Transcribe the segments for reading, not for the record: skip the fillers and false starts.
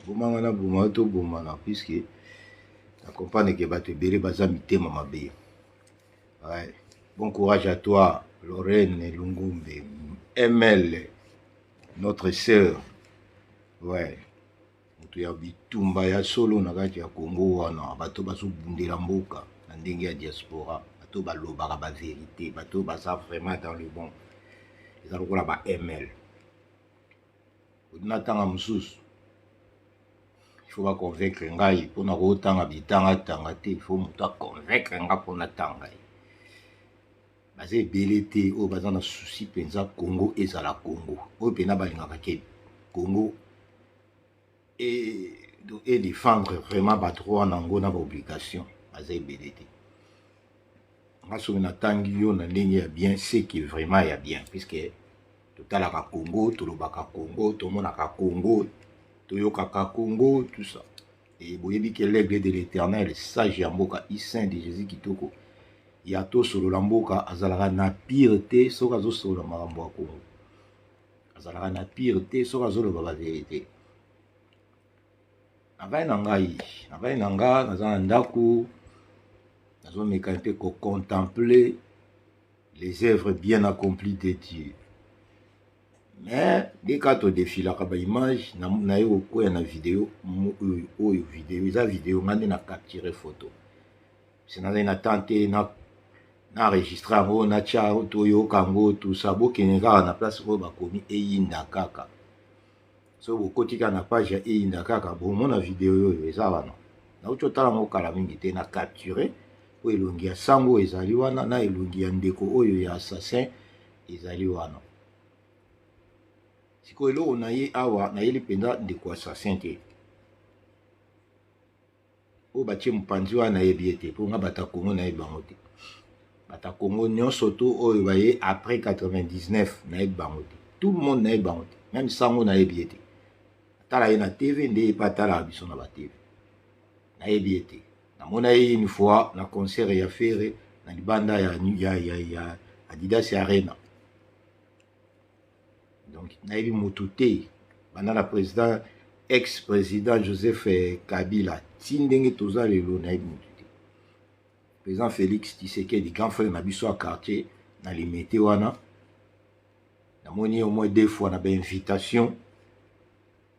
Bomanga na boma yo, tobomana, puisque na comprendre ke bato ebele baza mitema mabe. Ouais. Bon courage à toi, Lorraine Lungumbe, ML, notre sœur. Ouais. Moto ya bitumba ya solo na kati ya Congo wana, bato bazobundela mboka na ndenge ya diaspora, bato balobaka bavérité, bato baza vraiment dans le bon, eza lokola ba ML. Natanga mosusu, il faut baconvaincre ngai mpona kotanga bitangatanga te. Il faut moto aconvaincre nga mpona tanga ye. Baza ebele te oyo baza na souci mpenza Congo ezala Congo, oyo mpenza balingaka ke Congo et défendre vraiment badroit nango na baobligation. Baza ebele te. Nga soki natangi yo na ndenge ya bien, c'est que vraiment ya bien, puisque totalaka Congo, tolobaka Congo, tomonaka Congo, toyokaka Congo, tout ça. E boyebi ke l'aigle de l'Éternel, sage ya mboka, saint de Jésus, kitoko ya tosolola mboka, azalaka na pire te soki azosolola makambo ya Congo. Azalaka na pire te soki azoloba bavérité. Navai na ngai, navai na nga, naza na ndako, nazomeka mpe kocontempler les œuvres bien accomplies de Dieu. Mais nde kaka todefilaka baimage, naye kokwea na video oyo. Oyo video eza video nga nde na capture photo, se nazali na temps te na enregistre yango, natya toyoka yango tusa. Bokende kaka na place oyo bakomi Eyinda Kaka. So bokoti kaka na page ya Eyinda Kaka, bomona video oyo eza wana. Nauti otala yango kala mingi te. Na capture po elongi ya sango ezali wana, na elongi ya ndeko oyo ya assassin ezali wana. Sikoyo eloko na ye awa, nayeli mpenza ndeko assassin te oyo batie mopanzi wana, nayebi ye te, mpo nga bato ya Kongo nayebi bango te. Bato ya Kongo nyonso to oyo baye après 99, nayebi bango te. Tout le monde, nayebi bango te. Même sango, nayebi ye te. Atala ye na TV, nde ye mpe atalaka biso na baTV. Nayebi ye te. Namona ye une fois na concert ya Ferre na libanda ya Adidas Arena. Donc nayebi motu te. Banda na président, ex président Joseph Kabila ti ndenge toza lelo, nayebi motu te. Président Félix Tshisekedi, grand frère na biso ya quartier na Limete wana, namoni ye au moins deux fois na bainvitation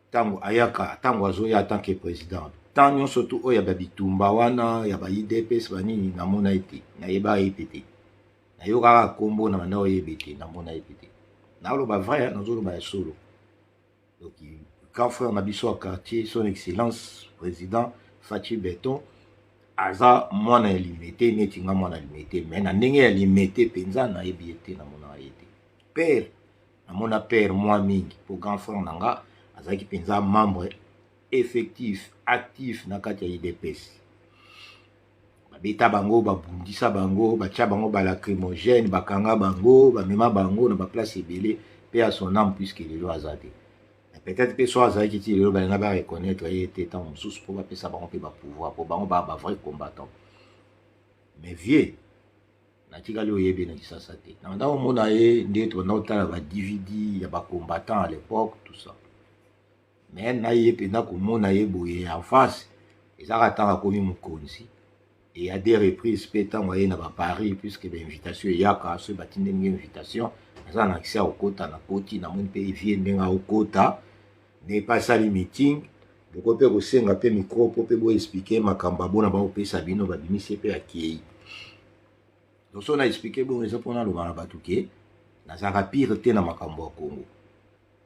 ntango ayaka, ntango azoya en tant que président. Ntango nyonso tu oyo ya babitumba wana ya ba UDPS banini, namona ye te, nayeba ye pe te. Nayokaka nkombo na banda oyebe te, namona ye pe te. Naoloba vrai, nazoloba ya solo. Donc grand frère na biso ya quartier, Son Excellence Président Fatshi Béton, aza mwana ya Limete neti nga mwana ya Limete, mais na ndenge ya Limete mpenza nayebi ye te, namonaka ye te. Père, namona père mwa mingi, mpo grand frère na nga azalaki mpenza membre effectif, actif na kati ya UDPS. Babeta bango, babundisa bango, batia bango balacrymogène, bakanga bango, bamema bango na baplace ebele. Mpe ya son âme, puisque lelo aza te. Peut-être mpe so azalaki ti lelo, balinga bareconnaître ye te ntango mosusu mpo bapesa bango mpe bapouvoir, mpo bango baa bavrai combattant. Mais vieux, natikali oyebi na Kisasa te. Na banda komona ye nde tobanda kotala ba DVD ya bacombattant à l'époque, tout ça. Mais na ye mpenza komona ye boye en face, ezaka ntango akomi mokonzi et à des reprises mpe ntango aye na baparis, puisque bainvitation eyaka. Soki batindeli invitation, naza na accès ya kokota, na koti, namoni mpe vieux ndenge aokota, nde mpe asali meeting. Boko mpe kosenga mpe micro mpo mpe boexpliquer makambo abona baopesa bino, babimisi mpe akei. Donc so na expliquer bongo, eza mpona aloba na bato ke nazalaka pire te na makambo ya Congo.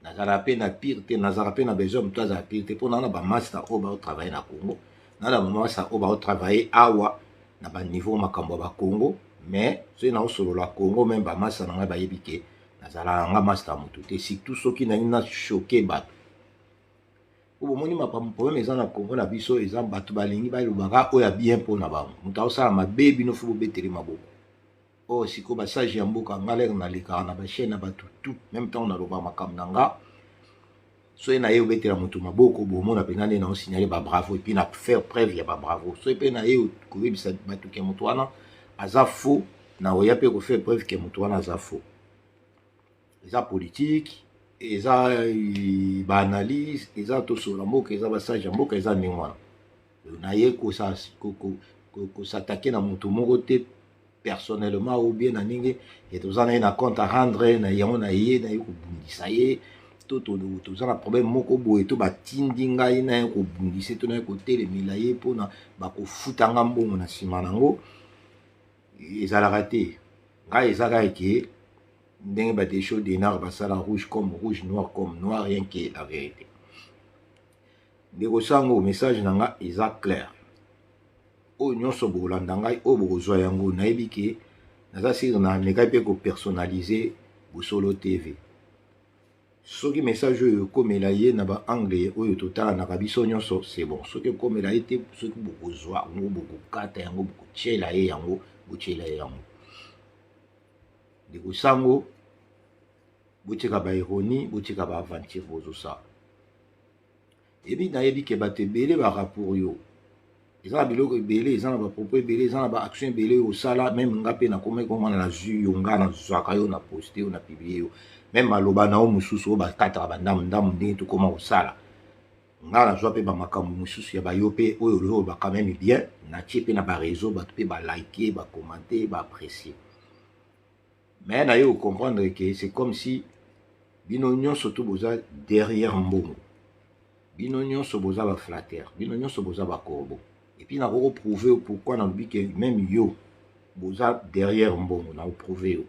Nazalaka mpe na pire te, nazalaka mpe na besoin moto azala pire te, mpo na bamaster oyo baotravaille na Congo, na na bamaster oyo baotravaille awa na baniveau makambo ya bacongo. Mais soki naosolola Congo, même bamaster na ngai bayebi ke nazalaka nga master ya motu te, surtout soki nangi na choquer bato. Po bomoni, makambo problème eza na Congo na biso, eza bato balingi balobaka oyo ya bien mpona bango. Moto aosala mabe, bino faut bobetele maboko. Oyo sikoyo basage ya mboka, nga lere nalekaka na bachaîne na bato tout, même ntango nalobaka makambo na nga, soki naye obetela moto maboko, bomona mpenza nde naosignaler babravo et puis na faire preuve ya babravo. Soki mpe naye koyebisa bato ke moto wana aza faux, na oya mpe kofaire preuve ke moto wana aza faux. Eza politique. Eza baanalyse, eza tosola mboka, eza basage ya mboka, eza ndenge wana. Naye kos'attaquer na motu moko te personnellement ou bien na ndenge e toza na ye na compte à rendre na yango na ye, naye kobundisa ye to toza na problème moko boye to batindi ngai na ye kobundisa to naye kotelemela ye mpona bakofuta nga mbongo na nsima nango. Ezalaka te. Ngai eza kaka ke ndenge badesho denar basala, rouge comme rouge, noir comme noir, rien que la vérité. Ndeko Sango, message na nga eza clair. Oyo nyonso bokolanda ngai, oyo bokozwa yango, nayebi ke naza sûr na mekai mpe kopersonnaliser Bosolo TV. Soki message oyo ekomela ye na baangle oyo totalanaka biso nyonso, c'est bon. Soki ekomela ye te, soki bokozwa yango, bokokata yango, bokotiela ye yango, botiela ye yango. Ndeko Sango, botika baironie, botika baaventure bozosala. Ebi nayebi ke bato ebele barapport yo, eza na biloko ebele, eza na bapropos ebele, eza na baaction ebele oyo osala. Même nga mpe nakomaki komona, nazwi yo, nga nazwaka yo, na poste yo, na publie yo, même maloba na yo mosusu oyo bakataka bandamu ndamu ndenge tokóma kosala. Nga nazwa mpe bamakambo mosusu ya bayo mpe oyo olobaka même bien, natie mpe na baréseau, bato mpe balike, bacommenter, baapprécier. Mais naye kocomprendre ke c'est comme si bino nyonso to boza derrière mbongo, bino nyonso boza baflatter, bino nyonso boza bacorbeau. Et puis nakoki koprouver pourquoi nalobi ke même yo boza derrière mbongo. Nakoprouver yo.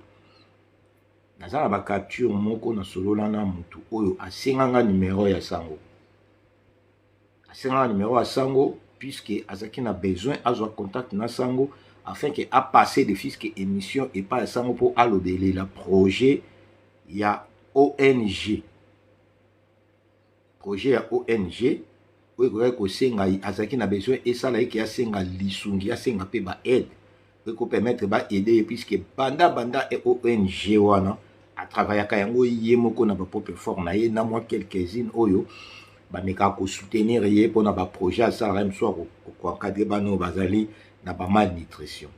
Naza na bacapture moko, nasolola na motu oyo asenganga numero ya Sango. Asenganga numero ya Sango puisque azalaki na besoin azwa contact na Sango afin ke apasse de fiske émission epai ya Sango mpo alobelela projet ya ONG, projet ya ONG oyo ekokaki kosenga. Azalaki na besoin esala eke asenga lisungi, asenga mpe baaide oyo ekopermettre baaider ye, puisque banda banda ONG wana atravaillaka yango ye moko na bapropre effort na ye, na mwa quelques-unes oyo bamekaka kosoutenir ye mpona baprojet asalaka ye mosusu koencadrer bana oyo bazali na bamalnutrition.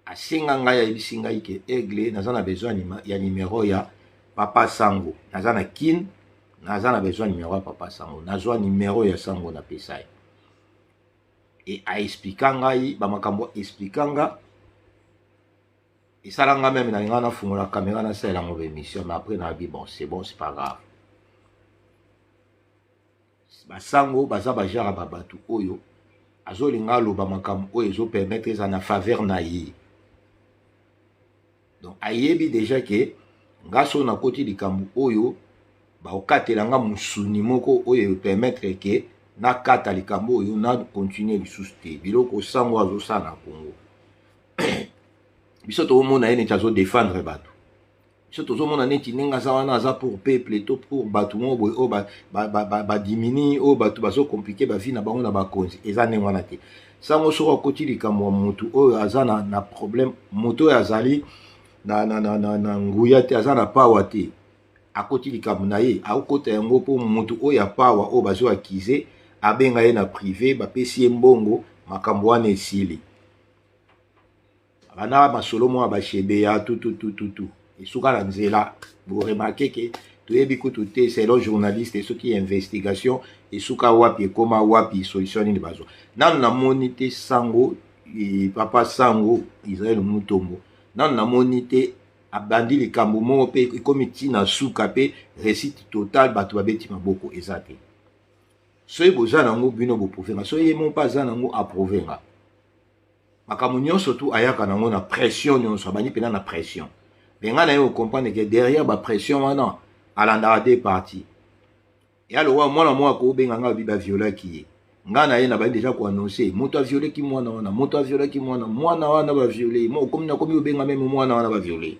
Asenga ngai, ayebisi ngai ke: "Aigle, naza na besoin ya numero ya papa Sango, naza na Kine, naza na besoin numero ya papa Sango." Nazwa numero ya Sango, napesa ye e aexpliqua ngai bamakambo. Explika nga, esala nga même na ngai nafungola caméra, nasalela yango baémission. Mais après nayebi, bon, c'est bon, c'est pas grave. Basango baza bajara ba bato oyo azolinga aloba makambo oyo ezopermettre eza na faveur na ye. Donc ayebi déjà ke nga so nakoti likambo oyo, bakokatela nga mosuni moko oyo epermettre ke nakata likambo oyo, na continue lisusu te. Biloko Sango azosala na Congo, biso tozomona ye neti azodefendre bato. Biso tozomona neti ndenge aza wana, aza pour peuple to pour bato moko boye oyo badimini, oyo bato bazocompliquer bavie na bango na bakonzi. Eza ndenge wana te. Sango soki akoti likambo ya motu oyo aza na problème, motu oyo azali na nguya te, aza na pawa te, akoti likambo na ye, akokota yango mpo motu oyo ya pawa oyo bazo akize abenga ye na privé, bapesi ye mbongo, makambo wana esili. Bana masolo moko ya bashebe ya tututututu esuka na nzela. Boremarquer ke toyebi kutu te, selon journaliste, soki investigation esuka wapi, ekóma wapi, solution nini bazwa. Nanu namoni te Sango, papa Sango Israel Mutombo, nanu namoni te abandi likambo moko mpe ekomi ntina suka mpe réussite totale, bato babeti maboko, eza te. Soki boza nango, bino boprouver nga. Soki ye moko mpe aza nango, aprouver nga. Makambo nyonso tu ayaka nango na pression nyonso, abandi mpena na pression. Me ngai na ye ocomprendre ke derrière bapression wana alandaka deux parties ya lokola mwana moko akobenga ngai, abi baviolaki ye. Ngai na ye na bandi déjà koannoncer moto avioleki mwana wana, moto aviolaki mwana, mwana wana baviole ye. Okomi nakomi kobenga même mwana wana baviole ye.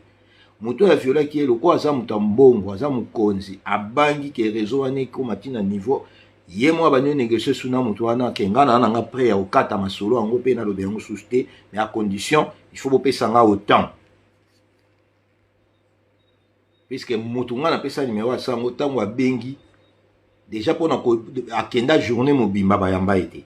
Moto oyo aviolaki ye, lokola aza moto ya mbongo, aza mokonzi, abangi ke réseau wana ekóma ntina niveau ye moko abandi onégocier su na moto wana ke ngai na nanga prêt ya kokata masolo yango mpe naloba yango susu te, mais à condition il faut bopesa nga autant, puisque moto ngai napesa numero ya Sango, ntango abengi déjà mpona akenda journée mobimba, bayamba ye te.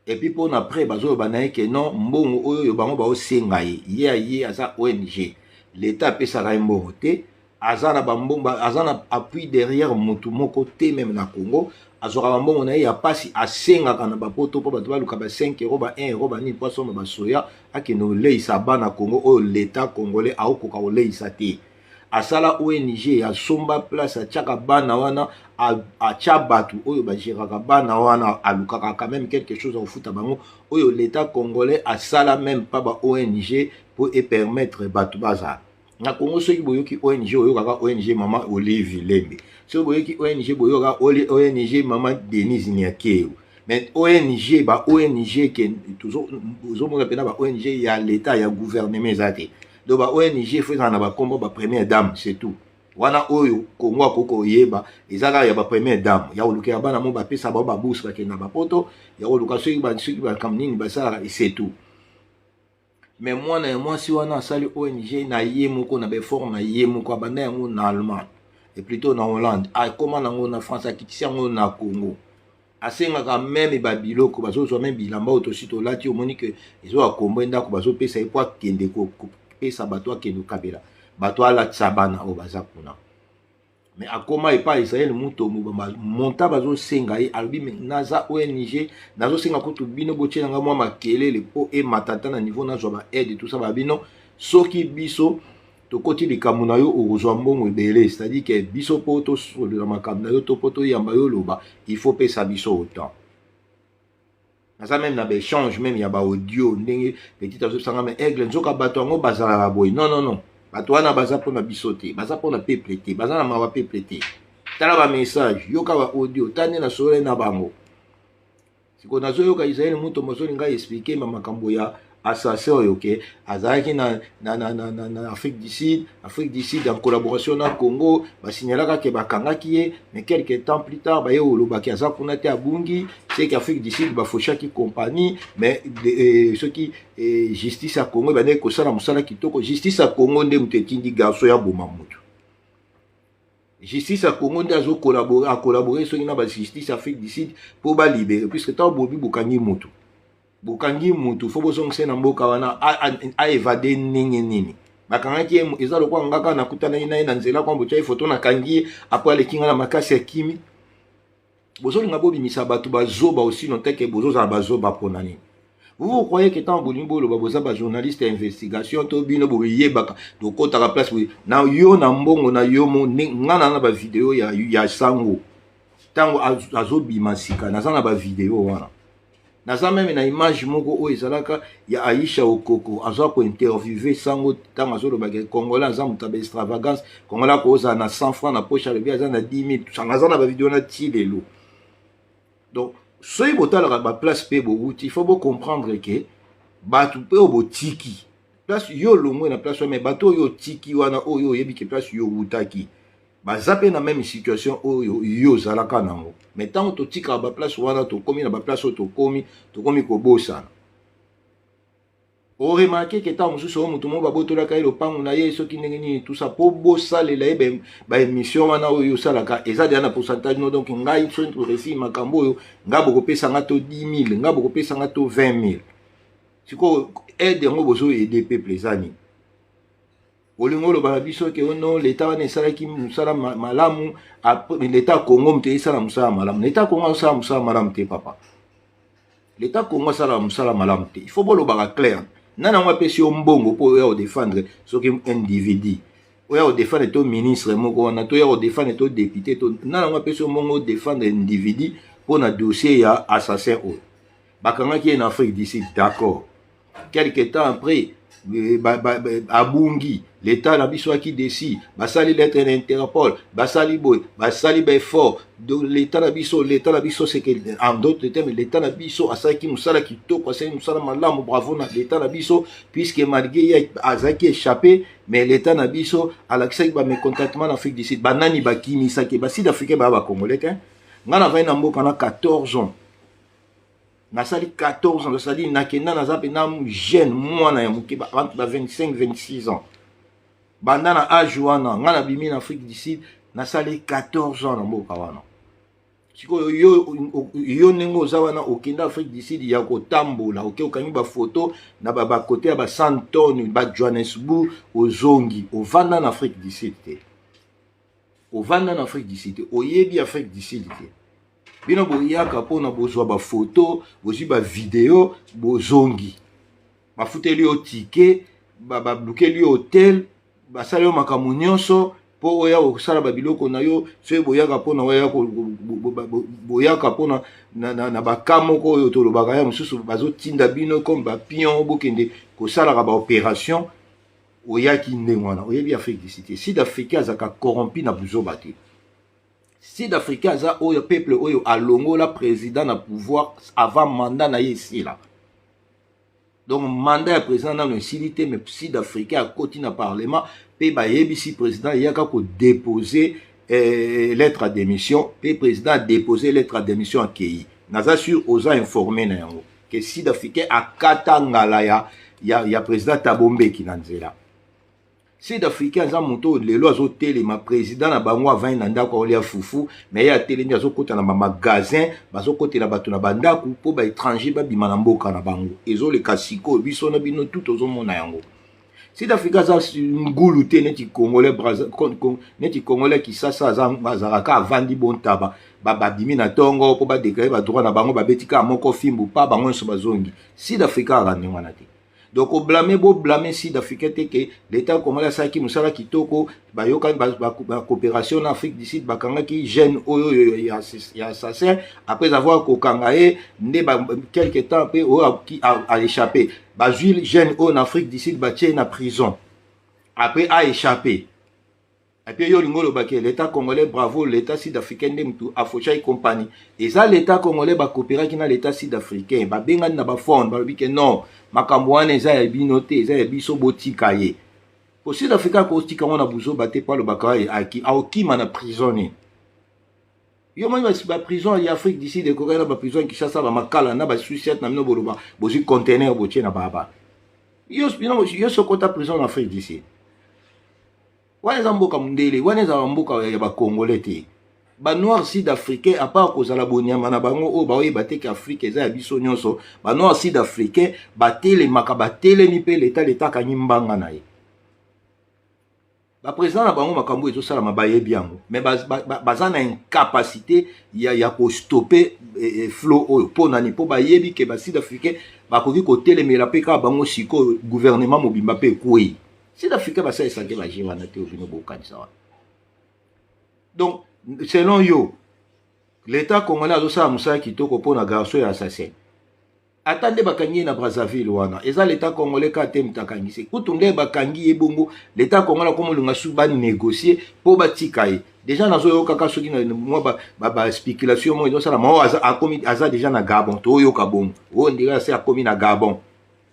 Et puis mpona prêt bazoloba na ye ke non, mbongo oyo oyo bango baosenga ye, ye aye aza ONG, l'État apesaka ye mbongo te. Aza na bambongo, aza na appui derrière motu moko te. Même na Congo, azwaka bambongo na ye ya pasi, asengaka na bapoto mpo bato baluka ba 5 euro, ba 1 euro, banini, mpo asomba basoya, akende koleisa bana Congo oyo l'État congolais aokoka koleisa te. Asala ONG, asomba place, atiaka bana wana, atya bato oyo bagéraka bana wana, alukaka quand même quelque chose akofuta bango. Oyo l'État congolais asala même pas ba ONG mpo epermettre bato bazala na Congo. Soki boyoki ONG, oyokaka ONG Mama Olive Lembe. Soki boyoki ONG, boyoka ONG Mama Denise Nyakeru. Mais ONG, ba ONG ke ozomona mpena ba ONG ya l'État, ya gouvernement, eza te. Donc ba ONG faut ezala na bakombo ba première dame, c'est tout. Wana oyo Kongo akoki koyeba eza kaka ya bapremière dame, ya kolukela bana mo, bapesa bango babourse, bakende na bapoto, ya koluka soki bakambo nini basalaka, c'est tout. Mais mwana ya mwasi wana asali ONG na ye moko, na baeffort na ye moko. Abanda yango na Allemagne et plutôt na Hollande, akóma nango na France, akitisi yango na Congo. Asengaka même babiloko, bazozwa même bilamba oyo tosi tolati, omoni ke ezoka kombo ndako, bazopesa ye mpo akende kopesa bato, akende kokabela bato, alatisa bana oyo baza kuna. Mais akóma epai Israel Mutombo, monta bazosenga ye, alobi: "Naza ONG, nazosenga kutu bino botielanga mwa makelele mpo emata ta na niveau nazwa baaide." Tout ça, babino soki biso tokoti likambo na yo, okozwa mbongo ebele. C'est-à-dire ke biso mpo tosolola makambo na yo to mpo toyamba yo oloba, il faut pesa biso autant. Naza même na baéchange, même ya baaudio, ndenge petit azosanga. Mais Aigle, nzoka bato yango bazalaka boye? Non, non, non, bato wana baza mpona biso te, baza mpona peuple te, baza na mawa peuple te. Tala bamessage, yoka baaudio, ta nde nasolole na bango. Sikoyo nazoyoka Israel Mutombo azolinga expliquer ma makambo ya assassin oyo ke azalaki na Afrique du Sud. Afrique du Sud en collaboration na Congo basignalaka ke bakangaki ye, mais quelque temps plus tard baye olobaki aza kuna te, abungi. Seke Afrique du Sud bafoshaki compagnie. Mais soki justice ya Congo ebandaki kosala mosala kitoko, justice ya Congo nde moto etindi garçon ya boma motu. Justice ya Congo nde azocollaborer, acollaborer soki na bajustice Afrique du Sud mpo balibérer, puisque ntango bobi bokangi motu, bokangi mutu, faut bozongisa na mboka wana. Aévader ndenge nini? Bakangaki ye, eza lokola nga kaka nakutanaki na ye na nzela kwa botya ye foto, nakangi ye, après aleki nga na makasi ya kimi. Bozolinga bobimisa bato bazoba osino teke bozozala bazoba. Mpona nini? Vous, vous croyez que ntango bolingi boloba boza bajournaliste ya investigation to bino boyebaka, tokɔtaka place boye na yo na mbongo na yo mo nga na bavideo ya sango ntango azobima sika, naza na bavideo wana, naza même na image moko oyo ezalaka ya Aisha Okoko azwa kointerviewer sango ntango azolobaka Congolais aza moto ya baextravagance, Congolais akozala na 100 franc na poche, alobi aza na 10 000. Aza na bavideo na ti lelo. Donc soki botalaka baplace mpe bowuti, il faut bocomprendre ke bato mpe oyo botiki place, yo longwe na place wana, mais bato oyo otiki wana, oyo oyebi ke place yo owutaki, baza mpe na même situation oyo yo ozalaka nango. Mais ntango totikaka baplace wana, tokómi na baplace oyo tokómi, tokómi kobosana. Oremarquer ke ntango mosusu oyo motu moko babotolaka ye lopango na ye, soki ndenge nini, tusa mpo bosalela ye baémission wana oyo osalaka, eza deya na pourcentage no. Donc ngai soki toresi makambo oyo, ngai bokopesanga to 10 000, ngai bokopesanga to 20 000. Sikoyo aide yango bozoaider peuple eza nini? Olingi oloba na biso ke ono leta wana esalaki mosala malamu? Leta Congo moto esala mosala malamu? Leta Congo azosala mosala malamu te, papa. Leta Congo asalaka mosala malamu te, il faut bolobaka clair. Nani yango apesi yo mbongo mpo oya kodéfendre soki individu, oya kodéfendre to ministre moko wana, to oya kodéfendre to député to nani? Yango apesi yo mbongo odéfendre individu mpo na dossier ya assassin oyo bakangaki ye na Afrique du Sud? D'accord, quelque temps après abungi. L'état na biso aki desi, basali lettre na Interpol, basali boye, basali baeffort. L'état na biso, l'état na biso, c'est que en d'autres termes, l'état na biso asalaki mosala kitoko, asalaki mosala malamu. Bravo na l'état na biso, puisque malgré ye azalaki échappé, mais l'état na biso alakisaki bamécontentement na Afrique du Sud. Banani bakimisaki? Basud africain baya bacongolais te. Ngai navandi na mboka na 14 ans, nasali 14 ans, c'est-à-dire nakenda naza mpena jeune, mwana ya moke, entre ba 25 26 ans. Banda na age wana ngai nabimi na Afrique du Sud, nasali 14 ans na mboka wana. Sikoyo yo, yo ndenge oza wana, okende Afrique du Sud ya kotambola, oke okangi bafoto na bakote ya baSandton, baJohannesburg, ozongi, ovanda na Afrique du Sud te. Ovanda na Afrique du Sud te, oyebi Afrique du Sud te. Bino boyaka mpona bozwa bafoto, bozwi bavideo, bozongi, bafuteli yo ticket, bablukeli yo hotel, basali yo makambo nyonso mpo oya kosala babiloko na yo. Soki boyaka mpona oya, boyaka mpona na baka moko oyo tolobaka ya mosusu, bazotinda bino comme bapion, bokende kosalaka baopération. Oyaki ndenge wana, oyebi Afrique du Sud te. Sud Africain azalaka corrompu na buzoba te. Sud Africain aza oyo peuple oyo alongola président na pouvoir avant mandat na ye esila. Donc mandat ya président nano esili te, mais Sud Africain akoti na parlement mpe bayebisi président eyaka kodépose lettre à démission, mpe président adépose lettre à démission, akei. Naza sûr oza informé na yango ke Sud Africain akata ngala ya président Thabo Mbeki na nzela. Sud Africain aza moto oyo lelo azotelema, président na bango avandi na ndako aolia fufu, mais ye atelemi, azokɔta na bamagasin, bazokɔtela bato na bandako mpo baétranger babima na mboka na bango. Ezoleka sikoyo, biso na bino tu tozomona yango. Sud Africain aza ngulu te neti Congolais, neti Congolais Kisasa azalaka avandi bontaba, babimi na ntongo mpo badéclarer badroit na bango, babeti kaka moko fimbu pa bango nyonso bazongi. Sud Africain aka ndenge wana te. Donc oblâmer, boblâmer Sud Africain te ke l'État congolais asalaki mosala kitoko, bayokani bacoopération na Afrique du Sud, bakangaki jeune oyo ya assassin. Après avoir kokanga ye nde, quelque temps mpe oyo aéchappé, bazwi jeune oyo na Afrique du Sud, batie na prison, après aéchappé. Et puis yo olingi olobaki l'État congolais bravo, l'État sud africain nde mutu afochaki compagnie. Eza l'État congolais bacoopéraki na l'État sud africain, babengani na bafonds, balobi ke non, makambo wana eza ya bino te, eza ya biso, botika ye. Po Sud Africain akotika ngo na buzoba te, po alobaka aokima na prison nini? Yo moni baprison ya Afrique du Sud ekokaki na baprison ya Kinshasa, bamakala na basusiate na bino, boloba bozwi conteneur botie na balabala. Yo sokota prison na Afrique du Sud wana, eza mboka mondele wana, ezala mboka ya bacongolais te. Banoir sud africain, à part kozala bonyama na bango oyo baoyeba te ke Afrique eza ya biso nyonso, banoir sud africain batelemaka, batelemi mpe leta akangi mbanga na ye. Baprésident na bango, makambo ezosalama bayebi yango, mais baza na incapacité ya kostopper flot oyo. Mpo nani? Mpo bayebi ke basud africain bakoki kotelemela mpe kaka bango. Sikoyo gouvernement mobimba mpe ekwei. Sud africain basalisaki baje wana te, obino bokanisa wana. Donc selon yo, l'État congolais azosala mosala kitoko mpo na garçon ya assassin, ata nde bakangi ye na Brazzaville wana, eza l'État congolais kaka te moto akangisi. Kutu nde bakangi ye bongo, l'État congolais akomolinga su banégocier mpo batika ye. Déjà nazoyoka soki mwa baspéculation moko ezosalama, oyo akomi, aza déjà na Gabon. Toyoka bongo, oyo ndenge ase akomi na Gabon.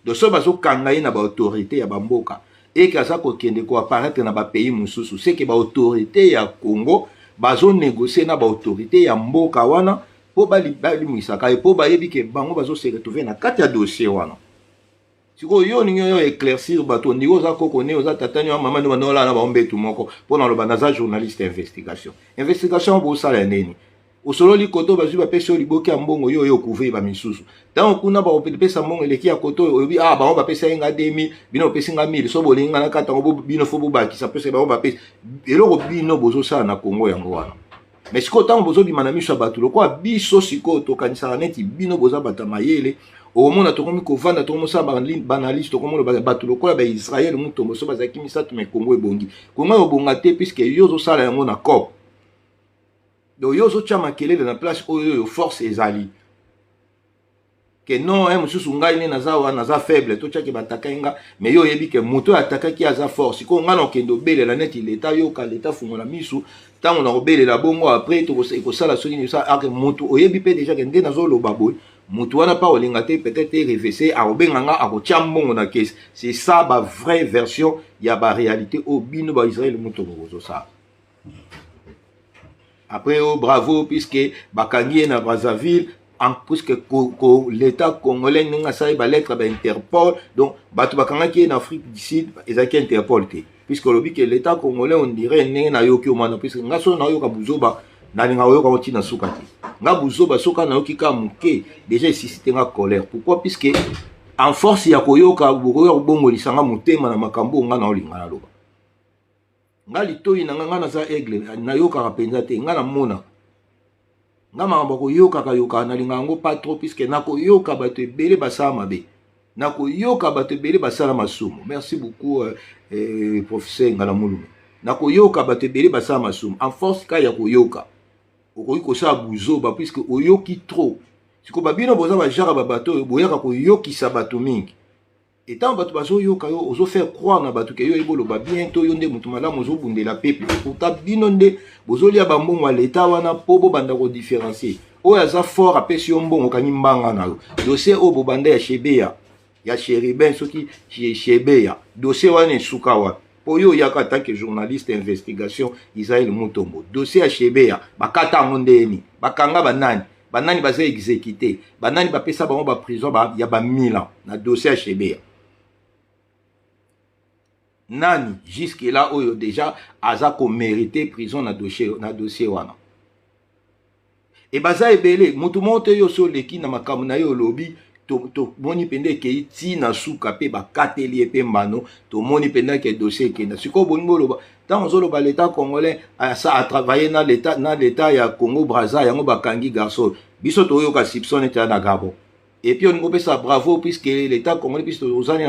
Donc soki bazokanga ye na baautorité ya bamboka, eke aza kokende koapparaître na bapays mosusu, seke baautorité ya Congo bazonégocie na baautorité ya mboka wana mpo balimwisaka ye, mpo bayebi ke bango bazose retrouver na kati ya dossier wana. Sikoyo yo olingi oyo éclaircir bato, ondiki oza koko ne, oza tata ni wa mama nde banda olala na bango moko mpo na loba naza journaliste investigation. Investigation bosala ya nini? Osololi koto, bazwi, bapesi yo liboki ya mbongo, yo oyo ocouvrir bamisusu. Ntango kuna bakopesa mbongo eleki ya koto oyo, oyebi, ah, bango bapesa ye nga 2000, bino bopesi nga 1000, so bolingi nga na kati yango, bino faut bobakisa pesa bango bapesi eloko. Bino bozosala na Kongo yango wana. Mais sikoyo ntango bozobima na miso ya bato lokola biso, sikoyo tokanisaka neti bino boza bato ya mayele. Okomona tokomi kovanda, tokomosala baanalyse, tokomona bato lokola baIsrael Mutombo, so bazalaki misato, mais Kongo ebongi. Kongo ebonga te, puisque yo ozosala yango na cop. Donc yo ozotya makelele na place oyo oyo force ezali ke non, mosusu ngai nde naza wana, naza faible, totiaki batakai nga. Mais yo oyebi ke moto oyo atakaki aza fort. Sikoyo ngai na okende obelela neti leta yoka, leta fungola misu. Ntango na kobelela bongo, après ekosala soki ake moto oyebi mpe déjà ke nde nazoloba boye, moto wana mpa olinga te, peut-être revc akobenga nga, akotia mbongo na kese. C'est ça ba vraie version ya baréalité oyo bino baIsrael moto bokozosala. Après oh, bravo, puisque bakangi ye na Brazzaville, en puisque l'État congolais ndenge asali balettre baInterpol. Donc bato bakangaki ye na Afrique du Sud, ezalaki Interpol te, puisque olobi ke l'État congolais, on dirait ndenge nayoki omwana, puisque nga so nayoka buzoba, nalinga koyoka ngo ntina suka te. Nga buzoba soka nayoki kaka moke, déjà esuscite nga colère. Pourquoi? Puisque en force ya koyoka, bokoyoka kobongolisa nga motema na makambo oyo nga naolinga naloba. Nga litoi na nga, nga naza aigle, nayokaka mpenza te. Nga namonaka, nga makambo koyokaka yokaka, nalingaka yango pas trop, puisque nakoyoka bato ebele basala mabe, nakoyoka bato ebele basala masumu. Merci beaucoup, professeur Ngala Mulume. Nakoyoka bato ebele basala masumu. En force ka ya koyoka, okoki kosala buzoba, puisque oyoki trop. Sikoyo babino boza bajara babato oyo boyaka koyokisa bato mingi. Etango bato bazoyoka yo, ozofaire croire na bato ke yo oyebi oloba bien, to yo nde moto malamu, ozobundela peuple. Pourtant bino nde bozolia bambongo ya leta wana, mpo bobanda kodifférencier oyo aza fort. Apesi yo mbongo, okangi mbanga na yo. Dossier oyo bobanda ya Shebeya, ya Chérubin, soki Shebeya, dossier wana esuka wapi? Mpo yo oyaka en tant que journaliste investigation, Israel Mutombo, dossier ya Shebeya bakata yango ndeni? Bakanga banani? Banani baza exécuté? Banani bapesa bango baprison ba, ya bamille ans na dossier ya Shebeya? Nani jusque là oyo déjà aza komérite prison na dossier wana? E baza ebele. Motu moko te. Yo so oleki na makambo na ye, olobi, tomoni mpenza ekei ntina suka mpe bakateli ye mpe mbano. Tomoni mpenza ke dossier ekenda. Sikoyo bolingi boloba, ntango ozoloba l'État congolais atravaille na l'état ya Congo Braza, yango bakangi garçon. Biso toyoka soupçon neti ya na Gabon. Et puis olingi opesa bravo puisque l'État congolais, puisque ozali,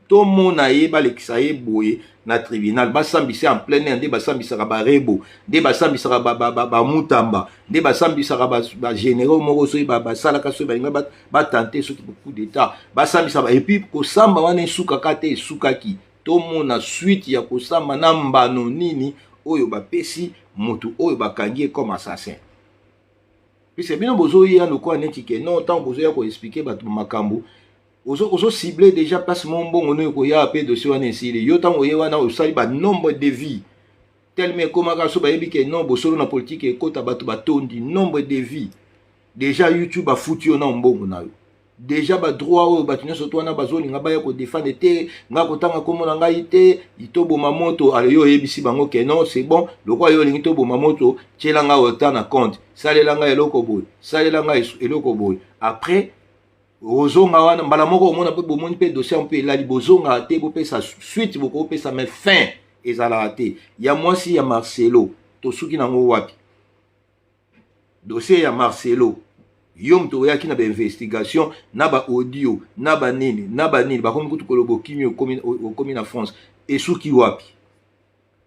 tomona ye, balekisa ye boye na tribunal, basambisa en plein air, nde basambisaka barebo, nde basambisaka bamutamba, nde basambisaka bagénéraux moko soki basalaka, soki balinga batente soki coup d'État, basambisaka. Et puis kosamba wana esukaka te, esukaki. Tomona suite ya kosamba na mbano nini oyo bapesi motu oyo bakangi ye comme assassin. Puisque bino bozoya lokola neti ke non, ntango bozoya koexpliquer bato makambo, ozocible déjà place mo mbongo no ekoya mpe dossier wana esili. Yo ntango oye wana, osali banombre de vues tellement ekomaka so bayebi ke non, bosolo na politike ekota, bato batondi, nombre de vues déjà, YouTube afuti yo na mbongo na yo déjà. Badroit oyo bato nyonso to wana bazolinga baya kodefendre te, nga kotanga nkombo na ngai te, toboma moto. Ale yo oyebisi bango ke non, c'est bon, lokola yo olingi toboma moto, tiela ngai ota na compte, salela ngai eloko boye, salela ngai eloko boye. Après ozonga wana mbala moko, omona mpe bomoni mpe dossier mpe elali. Bozongaka te, bopesa suite, bokopesa, mais fin ezalaka te. Ya mwasi ya Marcelo, tosuki nango wapi? Dossier ya Marcelo, yo moto oyaki na bainvestigation, na baaudio, na banini, na banini, bakomi kutu koloba okimi, okomi na France. Esuki wapi?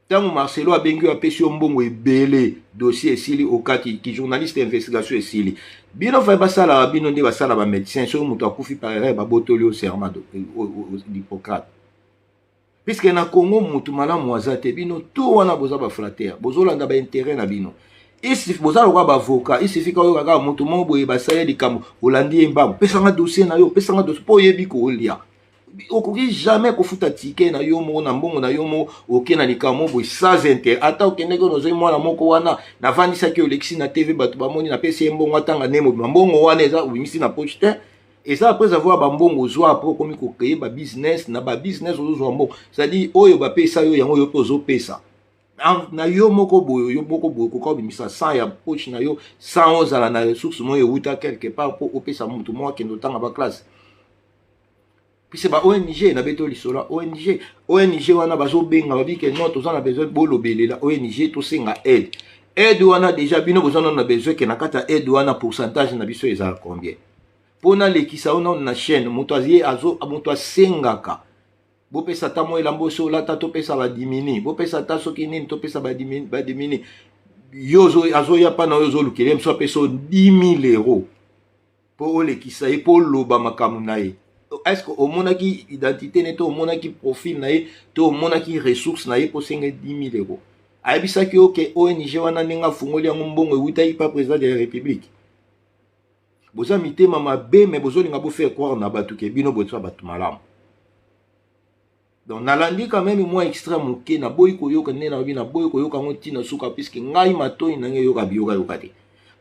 Ntango Marcelo abengi yo, apesi yo mbongo ebele, dossier esili, okati ki journaliste investigation esili. Bino fai basalaka, bino nde basala bamédecin. Soki moto akufi par erreur, babotoli yo serment d'Hippocrate, puisque na Congo motu malamu aza te. Bino to wana boza baflatteurs, bozolanda baintérêt na bino. Boza lokola baavocat. Isifika oyoka kaka motu moko boye basali likambo, olandi ye mbango: pesanga dossier na yo, pesanga dossier, mpo oyebi kolia. Okoki jamais kofuta ticket na yo moko, na mbongo na yo moko, oke na likambo boye sans intérêt. Ata okendeki, ozoi mwana moko wana, navandisaki, olekisi na TV, bato bamoni, napesi ye mbongo, atanga nde mobima. Mbongo wana eza obimisi na poche te, eza après avoir bambongo ozwa, après okomi kocréer babusiness. Na babusiness ozozwa mbongo, c'est-à-dire oyo bapesa yo yango, yo mpe ozopesa na yo moko boye. Yo moko boye koka obimisa 100 ya poche na yo sans ozala na ressource moko ewuta quelque part mpo opesa motu moko akende otanga baclasse. Puisque ba ONG na beto lisolo ya ONG, ONG wana bazobenga, babike non, toza na besoin bolobelela ONG, tosenga aide. Aide wana déjà bino boza nano na besoin ke na kati ya aide wana, pourcentage na biso ezala combien mpo nalekisa yo nano na chaîne? Moto aye, moto asengaka bopesa ata mo elamba oso olata, topesa badimini, bopesa ata soki nini, topesa badimini. Yo azoya mpa na oyo ozolukela ye, mosu apesa yo 10 000 euros mpo olekisa ye, mpo oloba makambo na ye. Est ce que omonaki identité ne, to omonaki profil na ye, to omonaki ressource na ye mpo osenga 10 000 euros? Ayebisaki yo ke ONG wana, ndenge afungoli yango, mbongo ewutaki pa président de la République? Boza mitema mabe, me bozolinga bofaire croire na bato ke bino boza bato malamu. Donc nalandi quand même mwa extrait moke. Naboyi koyoka nde nalobi, naboyi koyoka yango ntina suka, puisque ngai matoi na ngai eyoka biyokayoka te.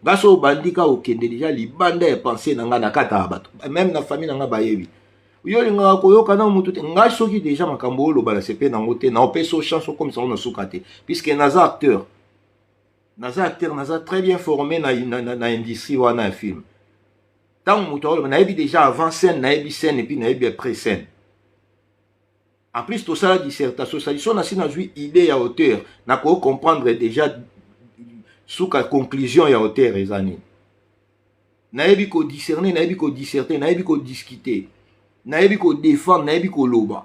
Nga so obandi ka okende déjà libanda ya pensée na ngai, na kata ya bato, même na famille na ngai bayebi. Yo olingaka koyoka na motu te. Ngai soki déjà makambo oloba na sepe nango te, na opesa yo chance okomisa ngo na suka te, puisque naza acteur, naza acteur, naza très bien formé na industrie wana ya film. Ntango moto aoloba, nayebi déjà avant scène, nayebi scène, et puis nayebi après scène. En plus tosala dissertation, sali so nasi nazwi idée ya auteur, nakoki comprendre déjà suka conclusion ya auteur eza nini. Nayebi kodiscerne, nayebi kodisserte, nayebi kodiscute, nayebi kodefendre, nayebi koloba.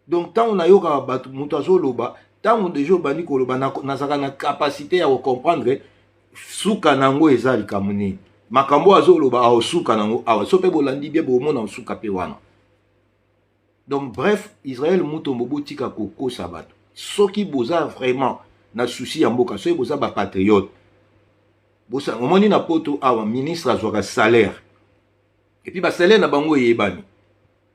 Donc ntango nayokaka bato, moto azoloba, ntango deja obandi koloba, nazalaka na capacité ya kocomprendre suka nango eza likambo nini. Makambo azoloba, aosuka nango awa. So mpe bolandi bien, bomona osuka mpe wana. Donc bref, Israel Mutombo, botika kokosa bato. Soki boza vraiment na souci ya mboka, soki boza bapatriote, omoni na Poto awa, ministre azwaka salaire, et puis basalaire na bango eyebani.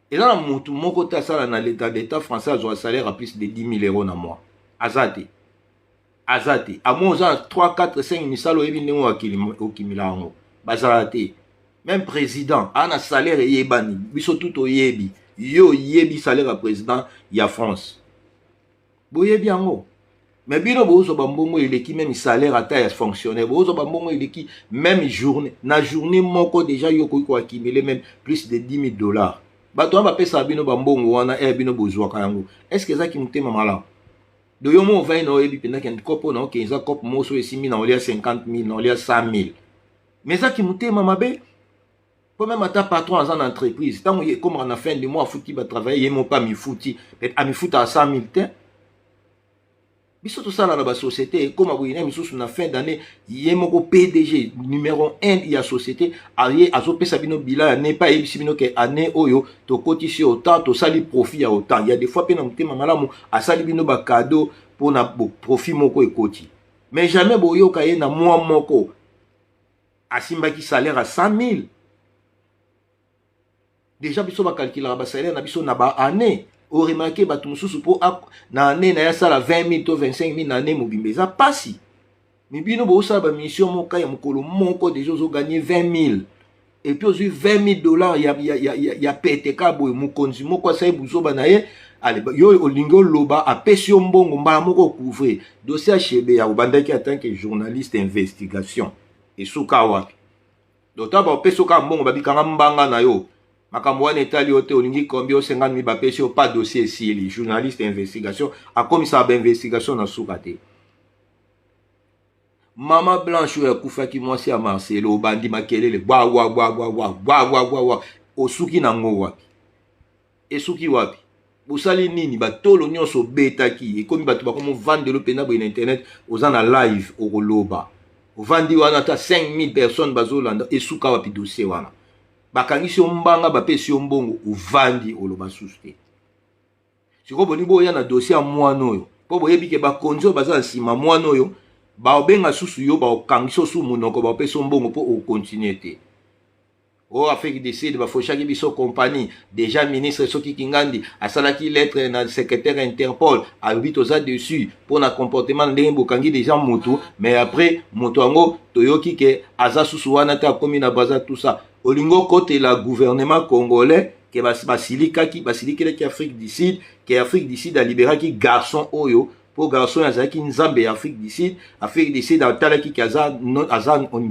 Eza na motu moko te asala na l'état, d'état français, azwaka salaire à plus de 10 000 euros na mois. Aza te, aza te. Amo oza na 3, 4, 5 misala, oyebi ndenge okimila yango, bazala te. Même président aa na salaire eyebani, biso tu toyebi. Yo oyebi salaire ya président ya France, boyebi yango. Mais bino bozwa bambongo eleki même salaire ata ya fonctionnaire. Bozwa bambongo eleki même journée na journée moko. Déjà yo okoki koaccumuler même plus de 10 000 dollars. Bato wana bapesaka bino bambongo wana, ere bino bozwaka yango, est ce que ezaki motema malamu? Do yo mo ovai na oyebi mpenza kende kope na okende, eza kope moko so esimbi na olia 50 000, na olia 100 000, mais ezaki motema mabe. Mpo même ata patron aza na entreprise, ntango ekomaka na fin de mois, afuti batravaille, ye moko amifuti, amifutaka 100 000 te. Biso tosala na basociété, ekóma boye na misusu, na fin d'année, ye moko PDG numéro 1 ya société aye azopesa bino bilan ya année, mpe ayebisi bino ke année oyo tokotisi autant, tosali profit ya autant. Ya des fois mpe na motema malamu asali bino bacadeau mpona profit moko ekoti. Mais jamais boyoka ye na mwa moko asimbaki salaire ya 100 000. Déjà biso bakalkulaka basalaire na biso na baannée. Oremarquer bato mosusu, mpo na année na ye asala 20 000 to 25 000 na année mobimba, eza mpasi. Mais bino bosala bamission moko ya mokolo moko, déjà ozogagner 20 000, et puis ozwi 20 000 dollars ya pete ka boye. Mokonzi moko asali buzoba na ye, ale yo olingi oloba, apesi yo mbongo mbala moko, ocouvrir dossier ya Chebeya. Obandaki en tant que journaliste investigation, esuka wapi? Donc ntango bapesi yo kaka mbongo, babikanga mbanga na yo, makambo wana etali yo te. Olingi combien? Osengani mi, bapesi yo pa, dossier esili. Journaliste investigation akomisaka bainvestigation na suka te. Mama Blanche oyo akufaki, mwasi ya Marcelo, obandi makelele gwagwagwagwagwagwagwagwa, osuki nango wapi? Esuki wapi? Bosali nini? Batolo nyonso obetaki, ekomi bato bakomovandelo mpenza boye na internet. Oza na live, okoloba, ovandi wana, ata 5000 personnes bazolanda. Esuka wapi dossier wana? Bakangisi yo mbanga, bapesi yo mbongo, ovandi, oloba susu te. Sikoyo boni boya na dossier ya mwana oyo, mpo boyebi ke bakonzi oyo baza na nsima mwana oyo baobenga susu yo, baokangisi osu monoko, baopesa yo mbongo mpo okontinue te. O Afrique du Sud bafoshaki biso compagnie. Déjà ministre soki Kingandi asalaki lettre na secrétaire Interpol, alobi toza dessus mpo na comportement ndenge bokangi déjà motu. Mais après moto yango toyoki ke aza susu wana te, akomi na Braza, tout ça. Olingi okotela gouvernement congolais ke basilikaki, basilikelaki Afrique du Sud, ke Afrique du Sud aliberaki garçon oyo, mpo garçon oyo azalaki nzambe ya Afrique du Sud. Afrique du Sud atalaki ke aza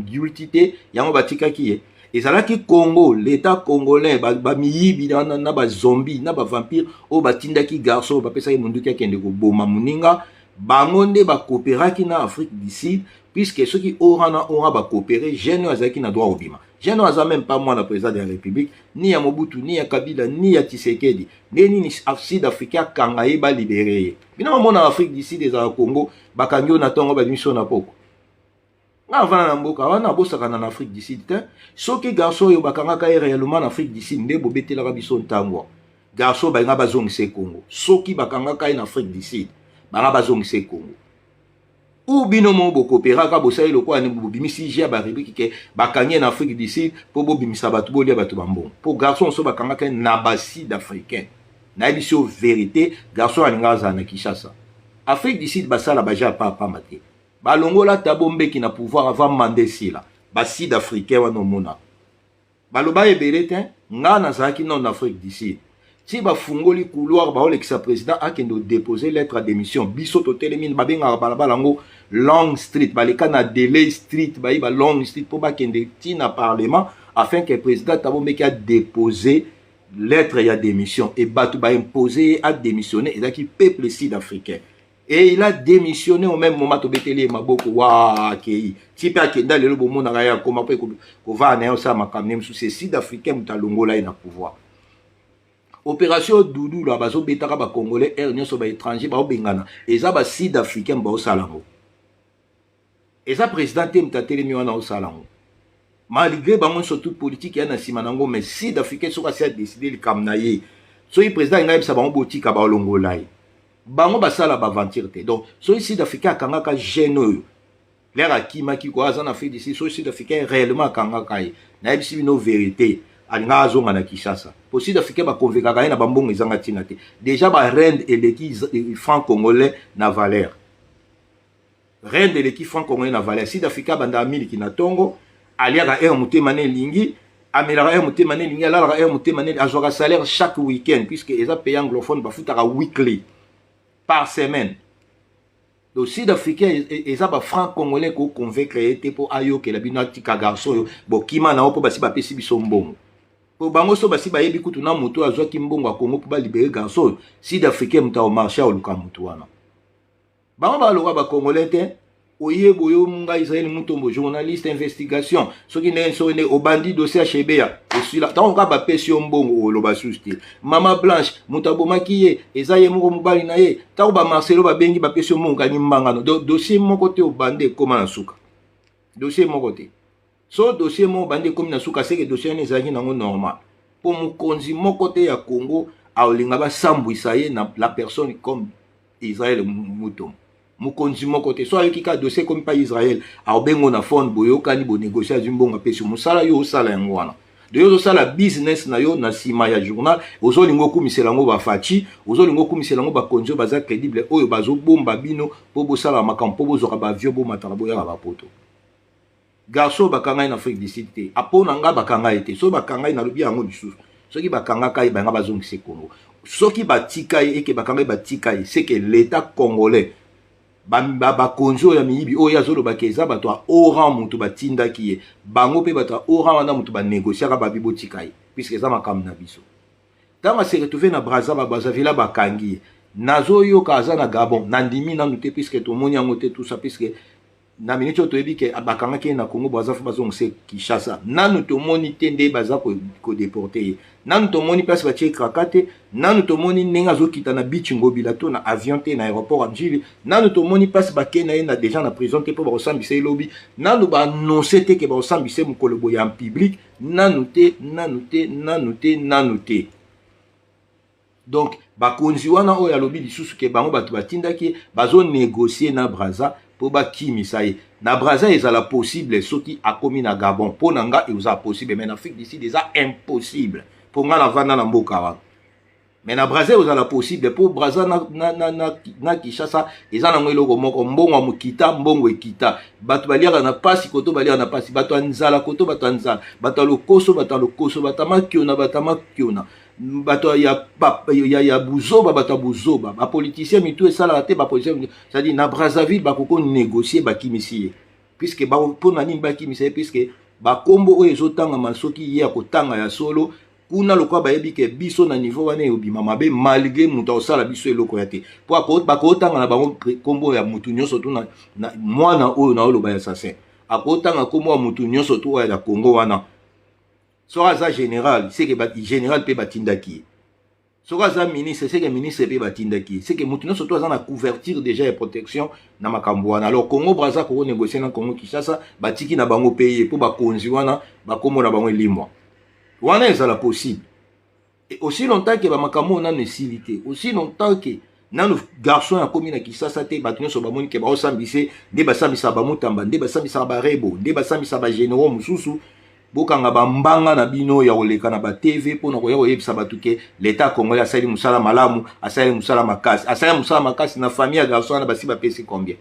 guilty te, yango batikaki ye. Ezalaki Congo, l'état congolais, bamiyibi na bazombi na bavampire oyo batindaki garçon oyo, bapesaki monduki akende koboma moninga. Bango nde bakooperaki na Afrique du Sud, puisque soki ora na ora bacoopérer, jeune oyo azalaki na droit kobima. Jeune oyo aza même pas mwana président de la République, ni ya Mobutu, ni ya Kabila, ni ya Tshisekedi. Nde nini Sud Africain akanga ye, balibérer ye? Bino bamona Afrique du Sud ezala Congo, bakangi yo na ntongo, babimisi yo na poko. Nga avanda na mboka wana, abosakana na Afrique du Sud te. Soki garçon oyo bakangaka ye réellement na Afrique du Sud, nde bobetelaka biso ntango garçon balinga bazongisa ye Congo. Soki bakangaka ye na Afrique du Sud, banga bazongisa ye Congo. U bino mo bokoperaka, bosali lokola bobimisi g ya barubrique ke bakangi ye na Afrique du Sud mpo bobimisa bato, bolia bato bambongo. Mpo garçon so bakangaka ye na basud africain, nayebi so vérité, garçon alinga azala na Kinshasa. Afrique du Sud basala baja pamba te. Balongola Thabo Mbeki na pouvoir avant mandat esila. Basud africain wana omona baloba ebele te. Nga nazalaki nano na Afrique du Sud ti bafungoli couloir, baolekisa président akende odépose lettre ya démission. Biso totelemi, babengaka balabala yango Long Street, baleka na Delay Street, bayiba Long Street mpo bakende ntina parlement, afin que président Thabo Mbeki adépose Lettre ya démission e bato baimpose ye adémissionne, ezalaki peuple sud africain et il a démissionné au même moment. Tobeteli ye maboko wa akei ti mpe akenda. Lelo bomonaka ye akoma mpe kovaa na ye, osala makambo ne mosusu. Sud africain moto alongola ye na pouvoir. Opération Dudula, bazobetaka bacongolais aire nyonso, baétranger baobengana, eza basud africain baosala yango, eza président te moto atelemi wana osala yango. Malgré bango nyonso, toute politique ya na nsima nango, mais sud africain soki asi adécider likambo na ye, soki président alingi ayebisa bango botika, baolongola ye. Bango basala baaventure te. Donc soki sud africain akangaka jeune oyo lere akimaki ko aza na Afrique du Sud, soki sud africain réellement akangaka ye, nayebisi bino vérité, alingaka azonga na Kinshasa, po sud africain baconvaincaka ye na bambongo ezanga ntina te. Déjà barand eleki franc congolais na valeur, rand eleki franc congolais na valeur. Sud africain abandaka miliki na ntongo, aliaka heure motema na elingi, amelaka heure motema na elingi, alalaka heure motema na, azwaka salaire chaque week-end, puisque eza pays anglophone, bafutaka weekly, par semaine. Donc sud africain eza bafranc congolais koconvaincre ye te mpo ayokela bino, atika garçon oyo bokima na yo, mpo basi bapesi biso mbongo. Mpo bango so basi bayebi kutu na moto oyo azwaki mbongo ya Kongo mpo balibérer garçon oyo, sud africain moto aomarché, aoluka motu wana. Bango baloka bacongolais te. Oyeba oyo ngai Israel Mutombo, journaliste investigation, soki ndenge, soki ndenge obandi dossier ya Chebeya, osila. Ntango kaka bapesi yo mbongo, oloba susu te. Mama Blanche, moto abomaki ye eza ye moko mobali na ye. Ntango bamarcelo babengi, bapesi yo mbongo, kangi mbangano. Donc dossier moko te obandi ekóma na suka, dossier moko te. So dossier moko obandi ekómi na suka, seke dossier wana ezalaki nango normal, mpo mokonzi moko te ya Congo aolinga basambwisa ye na la personne comme Israel Mutombo. Mokonzi moko te, so ayoki kaka dossier ekomi mpa Israel, aobengo na phone, boyokani, bonégocie, azwi mbongo, apesi. Mosala yo osala yango wana de yo ozosala business na yo na nsima ya journal, ozolinga okumisela yango bafaci, ozolinga okumisela yango bakonzi oyo baza crédible, oyo bazobomba bino mpo bosala makambo, mpo bozwaka baavion, bomataka, boyaka bapoto. Garçon bakanga ye na Afrique du Sud te. Apo na nga bakanga ye te. Soki bakanga ye, nalobi yango lisusu, soki bakangaka ye, banga bazongisa Congo. Soki batika ye, eke bakanga ye, batika ye, c'est que l'état congolais, bakonzi oyo ya miyibi oyo azolobaka eza bato ya oran, moto batindaki ye, bango mpe bato ya oran wana moto banégociaka, babi botika ye, puisque eza makambo na biso. Ntango ase retrouve na Braza, babrazaville, bakangi ye. Nazoyoka aza na Gabon, nandimi nanu te, puisque tomoni yango te, tout ça, puisque na miniti oyo toyebi ke bakangaki ye na Congo Braza, fo bazongisa Kinshasa. Nanu tomoni te nde baza kodéporter ye, nanu tomoni place batie kraka te, nanu tomoni ndenge azokita na beach Ngobila to na avion te na aéroport ya Njili, nanu tomoni place bakei na ye na déjà na prison te mpo bakosambisa ye lobi. Nanu baannonce te ke bakosambisa ye mokolo boye en public, nanu te, nanu te, nanu te, nanu te. Donc bakonzi wana oyo alobi lisusu ke bango bato batindaki, bazonégocie na Braza mpo bakimisa ye na Braza, ezala possible soki akomi na Gabon. Mpo na nga eza possible, mais na Afrique du Sud eza impossible, mpo nga navanda na mboka wana. Mais na Braza ezala possible, mpo Braza na Kinshasa eza nango eloko moko. Mbongo ya mokita, mbongo ekita, bato baliaka na pasi koto, baliaka na pasi, bato ya nzala koto, bato ya nzala, bato ya lokoso, bato ya lokoso, bato ya makiona, bato ya makiona, bato ya buzoba, bato ya buzoba, bapoliticien mitu esalaka te, bapoliticien. C'est-à-dire na Brazzaville bakoko négocier, bakimisi ye, puisque mpo na nini bakimisa ye? Puisque bakombo oyo ezotangama, soki ye akotanga ya solo kuna, lokola bayebi ke biso na niveau wana ebima mabe, malgré moto akosala biso eloko ya te, mpo bakotanga na bango nkombo ya motu nyonso tu na mwana oyo naoloba ya assassin, akotanga nkombo ya motu nyonso tu oyo ya Congo wana. Soki aza général, seke général mpe batindaki ye. Soki aza ministre, seke ministre mpe batindaki ye. Seke motu nyonso to aza na couverture déjà ya protection na makambo wana. Alors Congo Braza kokonégocie na Congo Kinshasa, batiki na bango mpe ye, mpo bakonzi wana bakombo na bango elimwa wana, ezala possible. Et aussi longtemps ke bamakambo oyo nano esili te, aussi longtemps ke nano garçon akomi na Kisasa te, bato nyonso bamoni ke baosambise nde basambisaka bamutamba, nde basambisaka barebo, nde basambisaka bagénéraux mosusu. Bokanga bambanga na bino ya koleka na batv mpona koya koyebisa bato ke l'état congolais asali mosala malamu, asali mosala makasi, asali mosala makasi na famille ya garçon wana. Basi bapesi combien?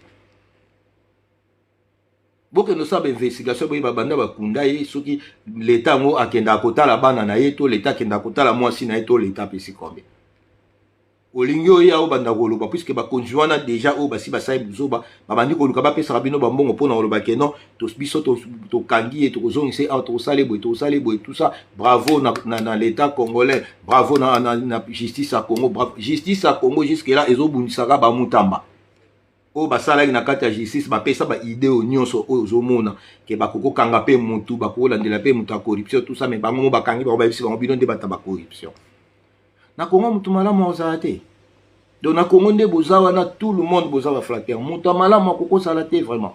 Bokende osala bainvestigation, boyeba banda bakunda ye, soki leta yango akendaka kotala bana na ye, to leta akendaka kotala mwasi na ye, to leta apesi combien. Olingi oya obanda koloba, puisque bakonzi wana déjà oyo basi basali buzoba, babandi koluka bapesaka bino bambongo mpona koloba ke non, biso tokangi ye, tokozongisa ye awa, tokosala boye, tokosala boye, tout ça. Bravo na l'État congolais, bravo na justice ya Congo, bravo. Justice ya Congo jusque là ezobundisaka bamutamba oyo basalaki na kati ya justice. Bapesa baidée oyo nyonso oyo ozomona ke bakokokanga mpe motu, bakokolandela mpe moto ya corruption, tout ça. Mais bango mo bakangi bango, bayebisi bango: bino nde bato ya bacorruption. Na Kongo motu malamu ozala te. Donc na Kongo nde boza wana, tout le monde boza baflatteurs. Moto ya malamu akokozala te vraiment.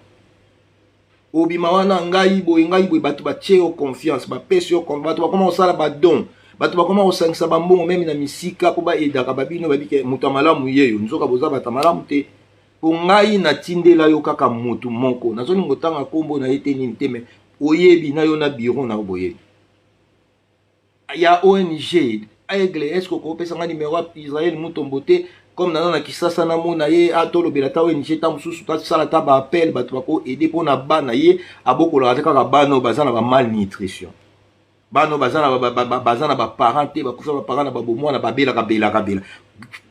Obima wana, ngai boye, ngai boye, bato batie yo confiance, bapesi yo, bato bakoma kosala badon, bato bakoma kosangisa bambongo même na misika mpo baaidaka babino. Babike moto ya malamu yeyo, nzoka boza bato ya malamu te. Mpo ngai natindela yo kaka motu moko, nazolinga otanga nkombo na ye te, nini te, mais oyebi na yo na bureau na yo, boyebi ya ONG Aigle. Est ce que okopesa nga numéro ya Israel Mutombo te? Comme naza na Kisasa, namona ye, atolobela ta ONG, ta mosusu tasala ta baappel, bato bakoaider mpona bana ye abokolaka te, kaka bana oyo baza na bamalnutrition, bana oyo baza na baparent te, bakufa baparent na babomwana, babelaka belaka bela.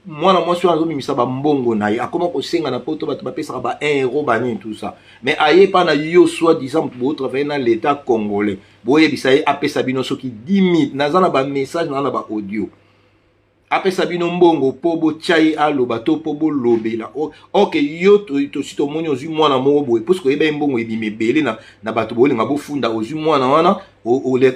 Mwana mwasi oyo azomimisa bambongo na ye, akoma kosenga na Poto, bato bapesaka ba 1 euro, banini, tout ça. Mais aye mpa na yo, soi disant moto botravaille na l'État congolais, boyebisa ye apesa bino soki 10 000. Naza na bamessage, naza na baaudio. Apesa bino mbongo mpo botya ye aloba to mpo bolobela. Ok, yo tosi tomoni ozwi mwana moko boye, puisque oyeba ye, mbongo ebima ebele na bato bolinga bofunda. Ozwi mwana wana,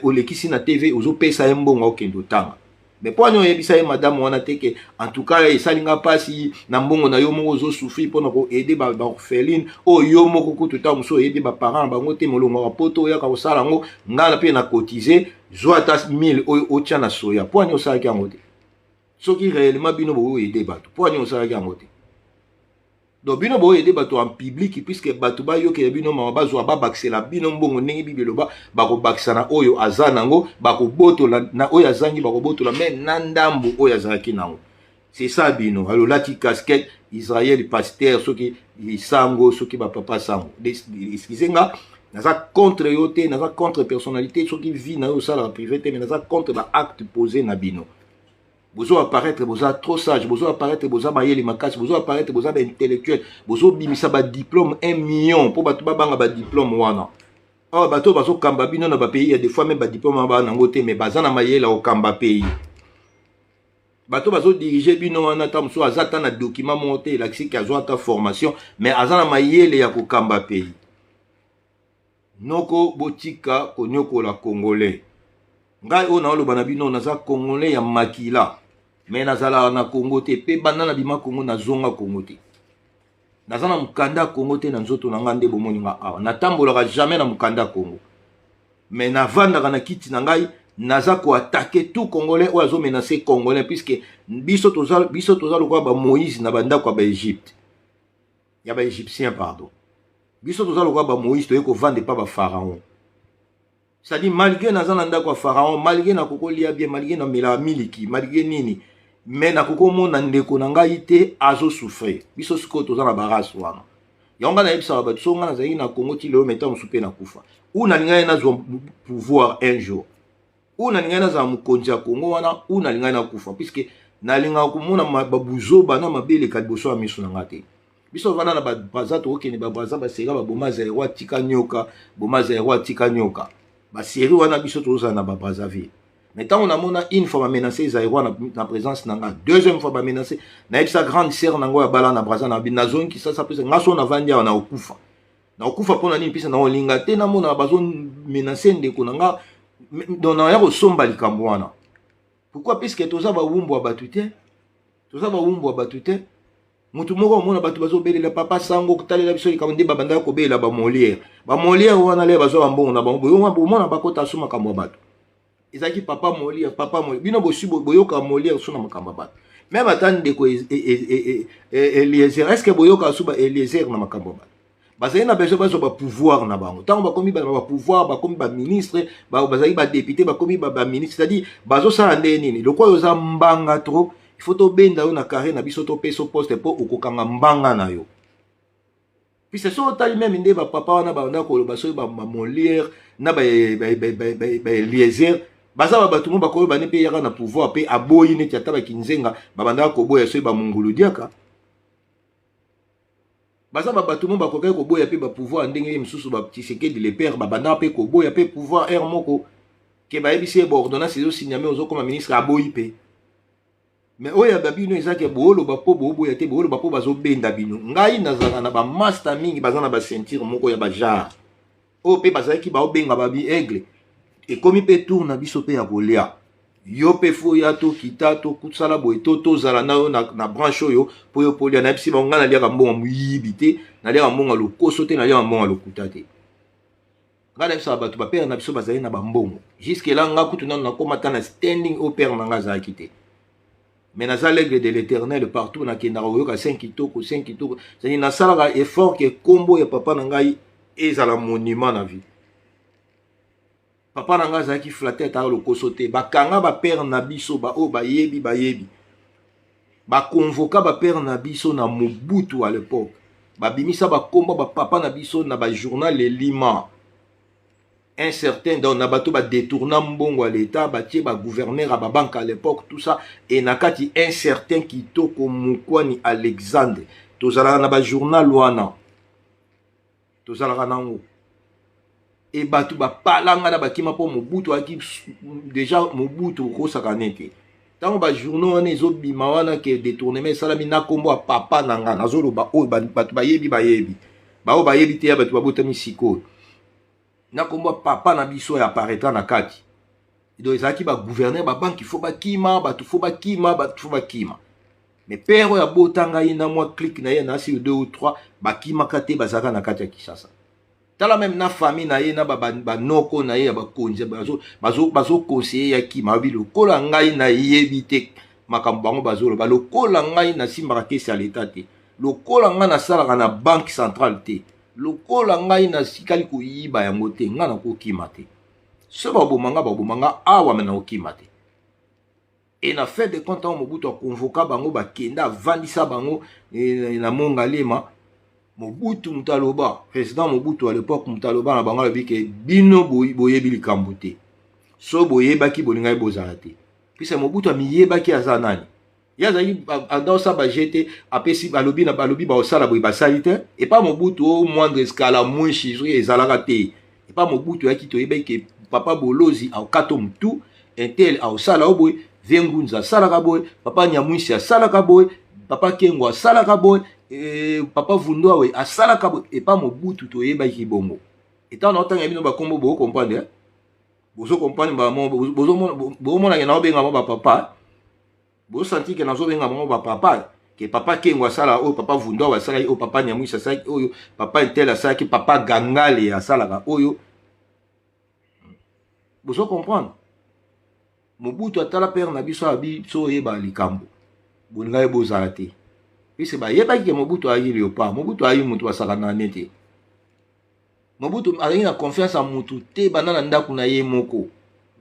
olekisi na TV, ozopesa ye mbongo okende otanga. Mais mpo ani oyebisa ye madame wana te ke en tout cas esalinga mpasi na mbongo na yo moko ozosouffrir mpona koaider baorpheline oyo yo moko kutu ntango mosusu oyebi baparent na bango te, molongwaka Poto, oyaka kosala yango, ngai na mpe na cotiser, zwa ata 1000 oyo otya na soya? Mpo ani osalaki yango te? Soki réellement bino boyoaider bato, mpo ani osalaki yango te? Donc bino boyoaider bato en public, puisque bato bayokela bino mama, bazwa, babakisela bino mbongo. Ndenge Bible eloba, bakobakisa na oyo aza nango, bakobotola na oyo azangi, bakobotola mais na ndambo oyo azalaki nango. C'est ça bino. Alors olati casquette Israel, pasteur, soki sango, soki bapapa sango, excuse nga, naza contre yo te, naza contre personnalité, soki vie na yo osalaka privé te, mais naza contre baacte posé na bino. Bozo apparaître boza trop sage, bozo apparaître boza mayele makasi, bozo apparaître boza baintellectuel, bozobimisa badiplôme 1 million mpo bato babanga badiplôme wana. Awa bato oyo bazokamba bino na bapays ya des fois même badiplôme wana baa nango te, mais baza na mayele ya kokamba pays. Bato bazodirige bino wana, ta mosusu aza ata na document moko te elakisiki azwa ata formation, mais aza na mayele ya kokamba pays. Noko, botika konyokola Congolais. Ngai oyo naoloba na bino, naza Congolais ya makila, mais nazalaka na Congo te, mpe banda na bima Congo, nazonga Congo te. Naza na mokanda ya Congo te na nzoto na ngai. Nde bomoni nga awa, natambolaka jamais na mokanda ya Congo, mais navandaka na kiti na ngai, naza koattaquer tout Congolais oyo azomenacer Congolais, puisque biso toza lokola bamoïse na bandako ya baegypte, ya baégyptien, pardon. Biso toza lokola bamoïse, toye kovanda epa bapharaon. C'est-à-dire, malgré naza na ndako ya pharaon, malgré nakokolia bien, malgré namelaka miliki, malgré nini, mais nakoki komona ndeko na ngai te azosouffrir. Biso sikoyo toza na barace wana. Yango ngai nayebisaka bato, so ngai nazalaki na Congo ti lelo, meta mosusu mpe nakufa, ou nalingai nazwa pouvoir un jour, ou nalingai nazala mokonzi ya Congo wana, ou nalingai nakufa, puisque nalingaka komona babuzoba na mabe eleka liboso ya miso na nga te. Biso vanda na babraza, tokokende babraza, basera baboma zero, atika nyoka, boma zero, atika nyoka, basérie wana. Biso tozozala na babrazzaville, mais ntango namona une fois bamenace Zaïrois na présence na nga, deuxième fois bamenace, nayebisa grande sœur nango ya bala na Braza na nazongi Kisasa, mpesa nga so navandi awa, nakokufa, nakokufa. Mpo na nini? Mpesa naolinga te namona bazomenace ndeko na nga. Donc naya kosomba likambo wana. Pourquoi? Puisque toza bawumbu ya bato te, toza bawumbu ya bato te. Motu moko omona bato bazobelela papa sango, kotalela biso likambo, nde babandaka kobelela bamolière. Bamolière wana le bazwa bambongo na bango, bomona bakota so makambo ya bato. Ezalaki papa Molière, papa Molière. Bino bosi boyoka Molière so na makambo ya bato? Même ata ndeko Eliezer, est ce que boyoka so ba Eliezer na makambo ya bato? Bazali na besoin bazwa bapouvoir na bango. Ntango bakomi na bapouvoir, bakomi baministre, bazali badéputé, bakomi baministre, c'est-à-dire bazosala nde nini? Lokola oza mbanga trop, il faut tobenda yo na carré na biso, topesa poste mpo okokanga mbanga na yo. Puisque soki otali même nde bapapa wana banda koloba, soki bamolière na baeliezer. Baza ba bato mo bakoyeba ne mpe yaka na pouvoir mpe aboyi neti ata bakinzenga babandaka koboya soki bamungulu diaka. Baza ba bato mo bakokaki koboya mpe bapouvoir ndenge ye mosusu ba Tshisekedi le père babandaka mpe koboya mpe pouvoir heure moko ke bayebisi ye baordonnance ezosigname, ozokoma ministre, aboyi mpe. Mais oyo ya babino eza ke booloba mpo booboya te, booloba mpo bazobenda bino. Ngai nazalaka na bamaster mingi, baza na baceinture moko ya bagenre oyo mpe bazalaki baobenga babi aigle. Ekomi mpe tour na biso mpe ya kolia yo mpe fo ya tokita tokosala boye to tozala na yo na branche oyo mpo yo mpo olia. Nayebisi bango, ngai naliaka mbongo moyibi te, naliaka mbongo ya lokoso te, naliaka mbongo ya lokuta te. Ngai nayebisaka bato, bapère na biso bazali na bambongo. Jusque là nga kutu nano nakóma ta na standing oyo père na ngai azalaki te, mais naza l'aigle de l'Éternel. Partout nakendaka, koyoka Saint Kitoko, Saint Kitoko. C'est nasalaka effort ke nkombo ya papa na ngai ezala monument na vie. Papa na ngai azalaki flatteur, ataka lokoso te. Bakanga bapère na biso, baoyo bayebi bayebi, bakonvoka bapère na biso na Mobutu à l'époque, babimisa bakombo bapapa na biso na bajournal elima un certain, donc na bato badétourna mbongo ya l'État, batie bagouverneur ya babanque à l'époque, tout ça. E na kati un certain Kitoko Mokwani Alexandre, tozalaka na bajournal wana, tozalaka nango. E bato bapalanga na bakima mpo Mobutu ayaki déjà. Mobutu okosaka nete ntango bajournaux wana ezobima wana ke détournement esalami na nkombo ya papa na nga. Nazoloba oyo bato bayebi bayebi, baoyo bayebi te ya bato babotami sikoyo. Na nkombo ya papa na biso ya apparaîtra na kati. Donc ezalaki bagouverneur babanque fo bakima, bato fo bakima, bato fo bakima. Mais père oyo abota ngai na mwa clique na ye na asi deux ou trois bakimaka te, bazalaka na kati ya Kinshasa. Tala, même na famille na ye na banoko na ye ya bakonzi bazoconseiller ya kima. Babi lokola ngai nayebi te makambo bango bazoloba, lokola ngai nasimbaka caisse ya leta te, lokola ngai nasalaka na banque centrale te, lokola ngai nasikali koyiba yango te, ngai nakokima te. So baboma nga, baboma nga awa, me nakokima te. E na fin de compte, ntango Mobutu akonvoka bango, bakenda, avandisa bango na Mongalema. Mobutu moto aloba, président Mobutu à l'époque moto aloba na bango, alobi ke bino boyebi likambo te, so boyebaki bolingaki bozala te. Puisque Mobutu amiyebaki aza nani, ye azalaki anda baje te. Apesi, alobi na balobi baosala boye, basali te. Epa Mobutu o moindre escaramuche soki ezalaka te. Epa Mobutu oyaki, toyebaki ke papa Bolozi aokata motu, intel aosala o boye, vie Ngunza asalaka boye, papa Nyamwisi asalaka boye, papa Kengo asalaka boye, papa Vundwawe asalaka boye. Epa Mobutu toyebaki bongo. Etango na otanga bino bakombo, bocomprendre, bozo comprendre, bozomonake naobenga mo bapapa, bosanti ke nazobenga bango bapapa, ke papa Kengo asala oyo, papa Vundwawe asalaki oyo, papa Nyamwisi asalaki oyo, papa intel asalaki, papa Gangale asalaka oyo. Bozo comprendre. Mobutu atala père na biso, abi so oyeba likambo bolingaki bozala te, puisque bayebaki ke Mobutu ayaki léopard. Mobutu ayaki motu basakana ne te. Mobutu azalaki na confiance ya motu te, banda na ndako na ye moko,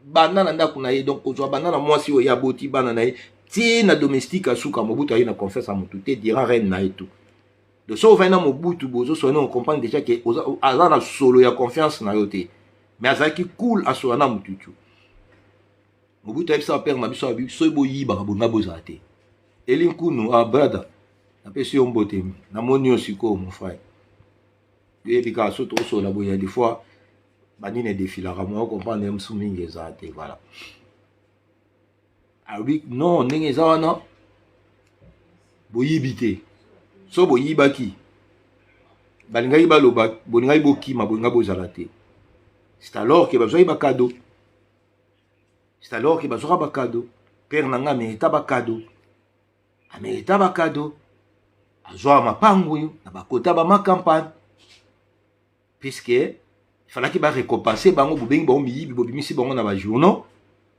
banda na ndako na ye, donc kozwa banda na mwasi oyo aboti bana na ye ti na domestique asuka. Mobutu ayaki na confiance ya motu te durant règne na ye tout. Donc so ovandi na Mobutu, bozoswana, ocomprendre déjà ke aza na solo ya confiance na yo te. Mais azalaki cool, asola na motu tu. Mobutu ayebisaka père na biso, abi soki boyibaka bonga bozala te. Eli Nkunu, ah brother, napesi yo mbote, namoni yo sikoyo, mon frère. Yoyebi kaka so tokosola boye, des fois banini edefilaka mwa comprendre mosu mingi ezala te. Voilà, alobi non, ndenge eza wana boyibi te, so boyibaki balingaki baloba bolingaki bokima, bolingaki bozala te. C'est alors ke bazwaki bacadeau, c'est alors ke bazwaka bacadeau. Père na nga amérita bacadeau, amérita bacadeau, azwaka mapango oyo na bakota bamacampagne, puisque falaki barécompense bango. Bobengi bango miyibi, bobimisi bango na bajournaux.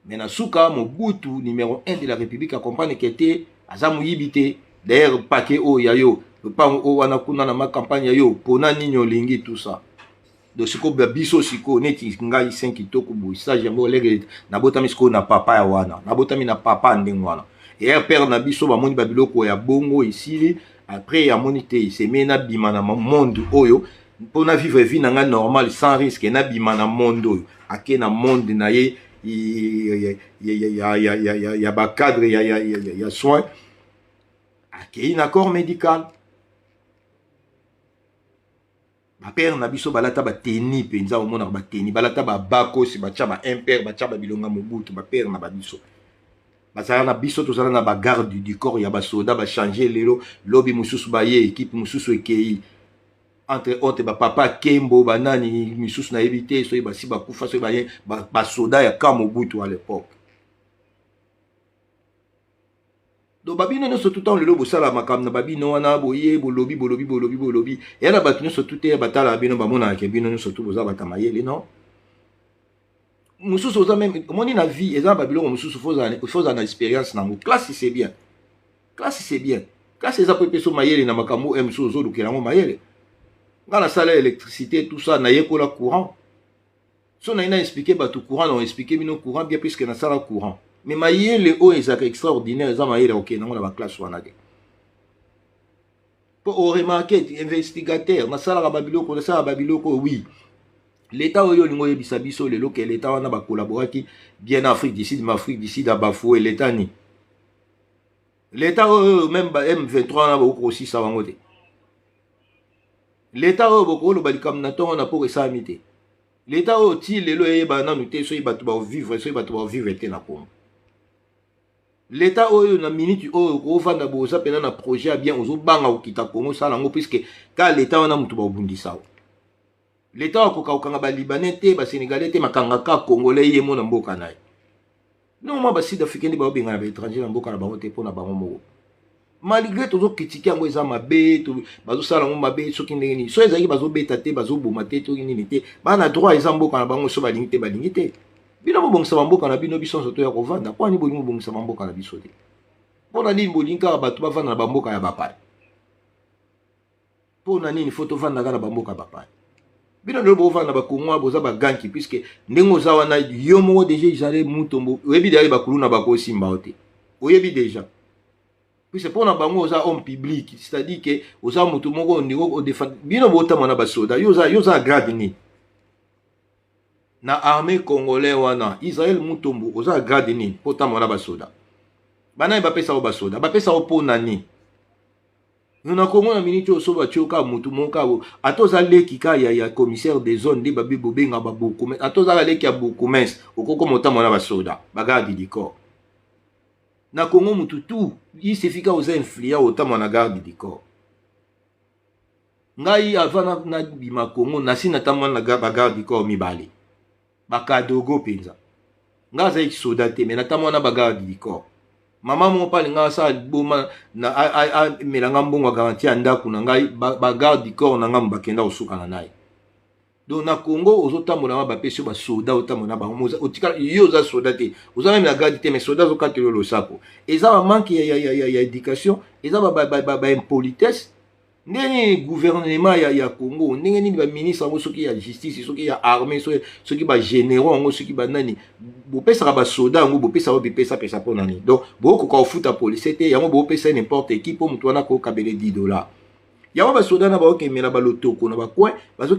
Mais na suka, Mobutu numéro 1 de la République acomprendre ke te, aza moyibi te. D'ailleurs paquet oyo ya yo, lopango oyo wana kuna na macampagne ya yo, mpona nini olingi tout ça? Donc sikoyo biso sikoyo neti ngai Saint Kitoko boye, sage yango olenge, nabotami sikoyo na papa ya wana, nabotami na papa ndenge wana. Eya père na biso bamoni babiloko ya bongo esili. Après amoni te, eseme nabima na monde oyo mpo na vivre vie na ngai normal sans risque. Nabima na monde oyo, ake na monde na ye. ya, ya, ya, ya, ya bacadre ya, ya, ya, ya soin, akei na corps médical. Bapere na biso balata bateni mpenza, omonaka bateni balata babakosi, batya ba impere, batya babilonga Mobutu. Bapere na babiso bazala na biso, tozala na bagarde du corps ya basoda, bachange lelo, lobi mosusu baye, ekipe mosusu ekei. Entre autres bapapa Kembo, banani misusu nayebi te soki basi bakufa, soki baye, basoda ya camp Mobutu à l'époque. Donc babino nyonso tout ntango lelo bosala makambo na babino wana, boye bolobi, bolobi, bolobi, bolobi, eya na bato nyonso tu te batalaka bino, bamonaka ke bino nyonso tu boza bato mayele. Non, mosusu oza même, omoni, na vie eza na babiloko mosusu, faut ozala na expérience nango. Classe, c'est bien, classe, c'est bien. Classe eza po epesa mayele na makambo oyo mosusu ozolukela yango mayele. Nga nasala électricité, tout ça, nayekola courant. So naye na expliquer bato courant, na expliquer bino courant bien, puisque nasala courant. Mais mayele oyo ezalaka extraordinaire, eza mayele okende yango na baclasse wana te. Mpo oremarquer, investigateur, nasalaka babiloko, nasalaka babiloko. Oui, l'état oyo olingi oyebisa biso lelo ke l'état wana bakolaboraki bien na Afrique du Sud, ma Afrique du Sud abafoué l'état ni l'état oyo, même ba M23 wana bokokosisa bango te. L'état oyo bokoloba likambo na ntongo na mpo esalami te. L'état oyo ti lelo eyebana nanu te soki bato baovivre, soki bato baovivre te na Congo. L'état oyo na minute oyo kovanda boye, oza mpena na projet ya bien, ozobanga kokita Congo, osala yango, puisque ka l'état wana moto baobundisa o. L'état akoka kokanga Balibanais te, Basénégalais te, makanga ka Congolais ye mo na mboka na ye. Non, mwa Basud africain nde baobengana baétranger na mboka na bango te mpo na bango moko. Malgré tozocritiquer yango, eza mabe, bazosala yango mabe. Soki ndenge nini, so ezalaki bazobeta te, bazoboma te, toki nini te, bana droit, eza mboka na bango. So balingi te, balingi te. Bino bobongisa bamboka na bino, biso nyonso toya kovanda. Mpo nini bolingi bobongisa bamboka na biso te? Mpo na nini bolingi kaka bato bavanda na bamboka ya bapaya? Mpo na nini faut tovandaka na bamboka ya bapaya? Bino lelo bovanda na Bakongo, boza baganki, puisque ndenge oza wana, yo moko déjà Israel Mutombo, oyebi deja bakulu na bakosimba yo te. Oyebi déjà, puisque mpo na bango oza homme public, c'est-à-dire ke oza motu moko ndenge odefendre. Bino botama na basoda, yo oza grade nini na armée congolais wana? Israel Mutombo, oza grade nini mpo otamba na basoda? Banani bapesa yo basoda? Bapesa yo mpo na nini? Na Kongo na miniti oyo, so batie kaka motu moko kaka, ata oza leki ka ya commissaire des zones, nde babi bobenga babourgmestre, ata ozaka leki ya bourgmestre, okokoma otambola na basoda, bagarde du corps. Na Kongo, mutu tu, il suffit ka oza influent, otambola na garde du corps. Ngai avant nabima Kongo, nasi natambola na bagarde du corps mibale, bakadogo mpenza. Ngai azalaki soda te, mais natambola na bagarde du corps. Mama moko mpe alinga asala boma, amelanga mbongo ya garantie ya ndako na ngai, bagarde du corps na ngai bakenda kosukana na ye. Donc na Congo ozotambola ma bapesi yo basoda, otambola na bango, otikala yo oza soda te, oza même na garde te, mais soda azokatela yo losako. Eza bamanque ya éducation, eza baimpolitesse. Ndenge nini gouvernement ya Congo, ndenge nini baministre yango, soki ya justice, soki ya armée, soki bagénéraux yango, soki banani, bopesaka basoda yango, bopesaka bipesapesa mpo na nini? Donc bokoka kofuta policier te, yango bopesa n'importe qui, mpo motu wana kokabele 10 $. Yango basoda na baokemela balotoko na bacoin,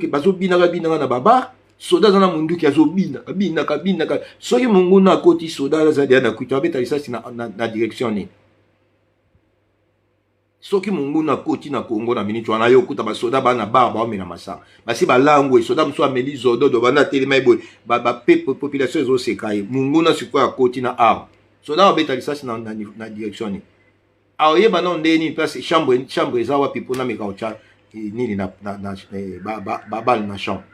bazobinaka binaka na babar. Soda aza na munduki, azobina, abinaka binaka. Soki monguna akoti, soda aza deya na kwita, abeta lisasi na direction nini? Soki monguna akoti na Kongo na miniti wana, yo okuta basoda bana bar baomela masanga, basi balangwe. Soda mosusu ameli zododo, banda atelema ye boye, population ezoseka ye. Monguna sikoyo akoti na arme, soda abeta lisasi na direction nini? Aoyeba nano ndenge nini place chambre eza wapi mpona meka otya nini babale na chambre.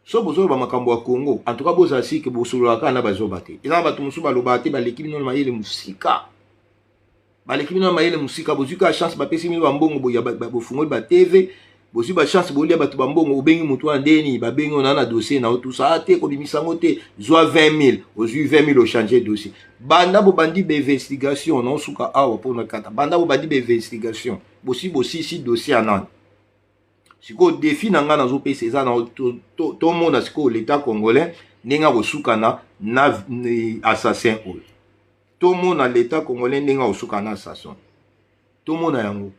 So bozoloba makambo ya Congo, en tout cas bozala sike, bosololaka kaka na bazoba te. Eza na bato mosusu balobaka te, baleki bino na mayele mosika, baleki bino na mayele mosika. Bozwi kaka chance, bapesi bino bambongo, bofungoli ba TV, bozwi bachance, bolia bato bambongo. Obengi motu wana ndeni, babengi ona na dossier na yo tusa te, kobimisa yango te, zwa 20 000. Ozwi 20 000, ochange dossier. Banda bobandi bainvestigation, naosuka awa mpona kata. Banda bobandi bainvestigation, bosi bosisi dossier ya nani? Sikoyo défi na ngai nazopesa eza na tomona sikoyo l'état congolais ndenge akosukana na assassin oyo. Tomona l'état congolais ndenge akosukana na assassin, tomona yango.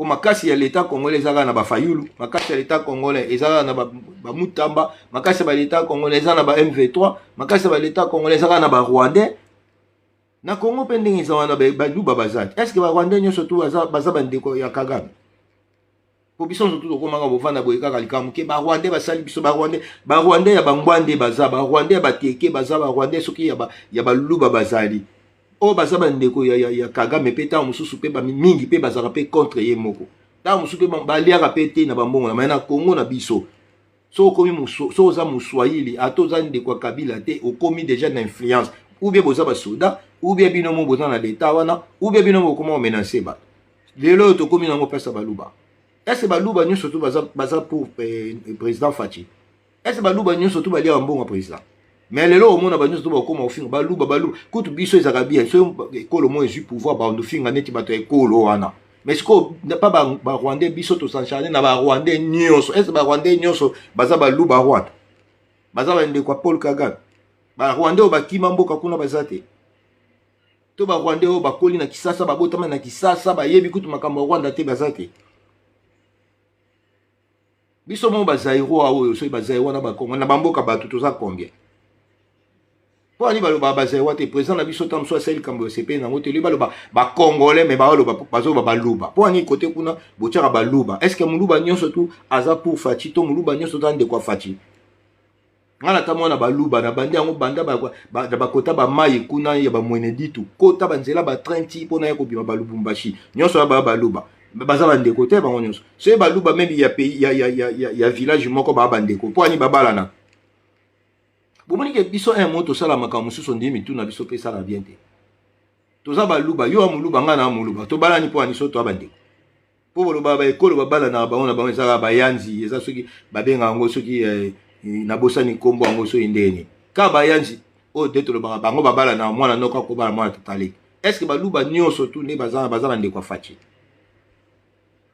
Mpo makasi ya leta congolais eza kaka na bafayulu, makasi ya leta congolais eza kaka na bamutamba, makasi ya baleta congolais eza na ba MV3, makasi ya baleta congolais eza kaka na barwandais. Na Congo mpe ndenge eza wana, baluba baza te. Est ce que barwandais nyonso tu baza bandeko ya Kagame? Po biso nyonso tu tokomaka bovanda boye kaka likambo ke barwandais basali biso. Barwandais ya bangwande baza, barwandais ya bateke baza, barwandais soki ya baluba bazali, oyo baza bandeko ya Kagame. Mpe ntango mosusu mpe mingi mpe bazalaka mpe contre ye moko. Ntango mosusu mpe baliaka mpe te na bambongo na mai na Kongo na biso. So okomi, so oza moswahili, ata oza ndeko ya Kabila te, okomi déjà na influence, ou bien boza basoda, ou bien bino mo boza na leta wana, ou bien bino mo bokoma komenacer bato. Lelo oyo tokomi nango mpesa baluba. Est-ce baluba nyonso tu baza pour président Fatshi? Est-ce baluba nyonso tu baliaka mbongo ya président? Mais lelo omona banyonso to bakóma kofinga baluba. Baluba kutu biso ezalaka bien. So ekolo mo ezwi pouvoir, bandofinga neti bato ya ekolo wana. Mais sikoyo pa barwandais, biso tos'acharner na barwandais nyonso. Est-ce barwandais nyonso baza baluba Rwanda, baza bandeko ya Paul Kagame? Barwandais oyo bakima mboka kuna baza te? To barwandais oyo bakoli na Kisasa, babotama na Kisasa, bayebi kutu makambo ya Rwanda te, baza te? Biso mo bazaïrois oyo, soki bazaïrois na bakongo na bamboka, bato toza combien? Mpo ani baloba bazaïrois te? Président na biso, ta mosu asali likambo esepeli nango te, lobi baloba bacongolais, mais baoloba, bazoloba baluba. Mpo ani kote kuna botiaka baluba? Est ce que moluba nyonso tu aza pour Fatshi, to moluba nyonso tu andeko ya Fatshi? Ngai nata mwana baluba na bandi yango, banda na bakota bamai kuna ya bamwene ditu, kota banzela batrain ti mpona ya kobima balubumbashi, nyonso ya baya baluba, baza bandeko te bango nyonso. Soki baluba même ya pays ya village moko, baa bandeko. Mpo ani babalana? Bomoni ke biso un mo tosala makambo mosusu, ndimi mitu na biso mpe esala bien te. Toza baluba, yo ya moluba, ngai na moluba, tobalani. Mpo ani so toya bandeko? Mpo boloba baekolo babalanaka bango na bango, ezaka bayanzi, eza soki babenga yango soki nabosani nkombo yango, soki ndenge kaka bayanzi oyo te tolobaka bango babalana, mwana noko akobala mwana tata leki. Est ce que baluba nyonso tu nde baza bandeko ya Fatshi?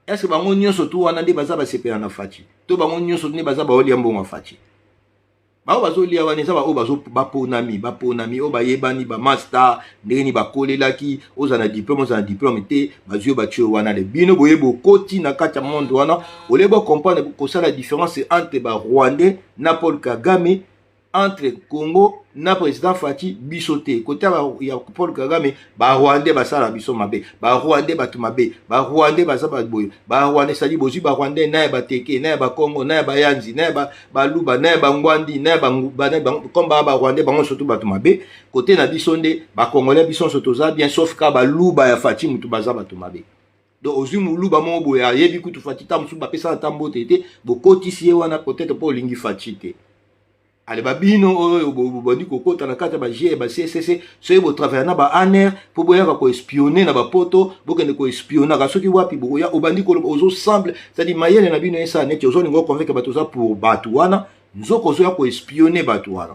Est ce que bango nyonso tu wana nde baza basepela na Fatshi, to bango nyonso nde baza baolia mbongo ya Fatshi? Bao bazolia wana eza baoyo baponami, oyo bayebani, bamaster, ndenge nini bakolelaki. Ozala na diplôme, ozala na diplôme te, bazwi oyo batie oyo wana. Le bino boye bokoti na kati ya monde wana, olie bocomprendre kosala différence entre barwandais na Paul Kagame, entre Congo na président Fatshi. Biso te, kote ya Paul Kagame, barwandais basala biso mabe, barwandais bato mabe, barwandais baza baboye, barwandais sali. Bozwi barwandais na ya bateke, na ya bakongo, na ya bayanzi, na ya baluba, na ya bangwandi, na ya comme baa barwandais, bango surtout bato mabe. Kote na biso nde bacongolais, biso nyonso toza bien, sauf ka baluba ya Fatshi mutu baza bato mabe. Donc ozwi moluba moko boye, ayebi kutu Fatshi ta mosusu, bapesana ta mbote te, bokotisi ye wana peut-être mpo olingi Fatshi te. Ale babino oyo bobandi kokota na kati ya bagie ya baCCC, soki botravailler na baANR mpo boyaka koespionner na bapoto, bokende koespionnaka soki wapi, bokoya obandi koloba, ozosemble, c'est-à-dire mayele na bino esala neti ozolinga oconvaincre bato oza pour bato wana, nzoko ozoya koespionner bato wana.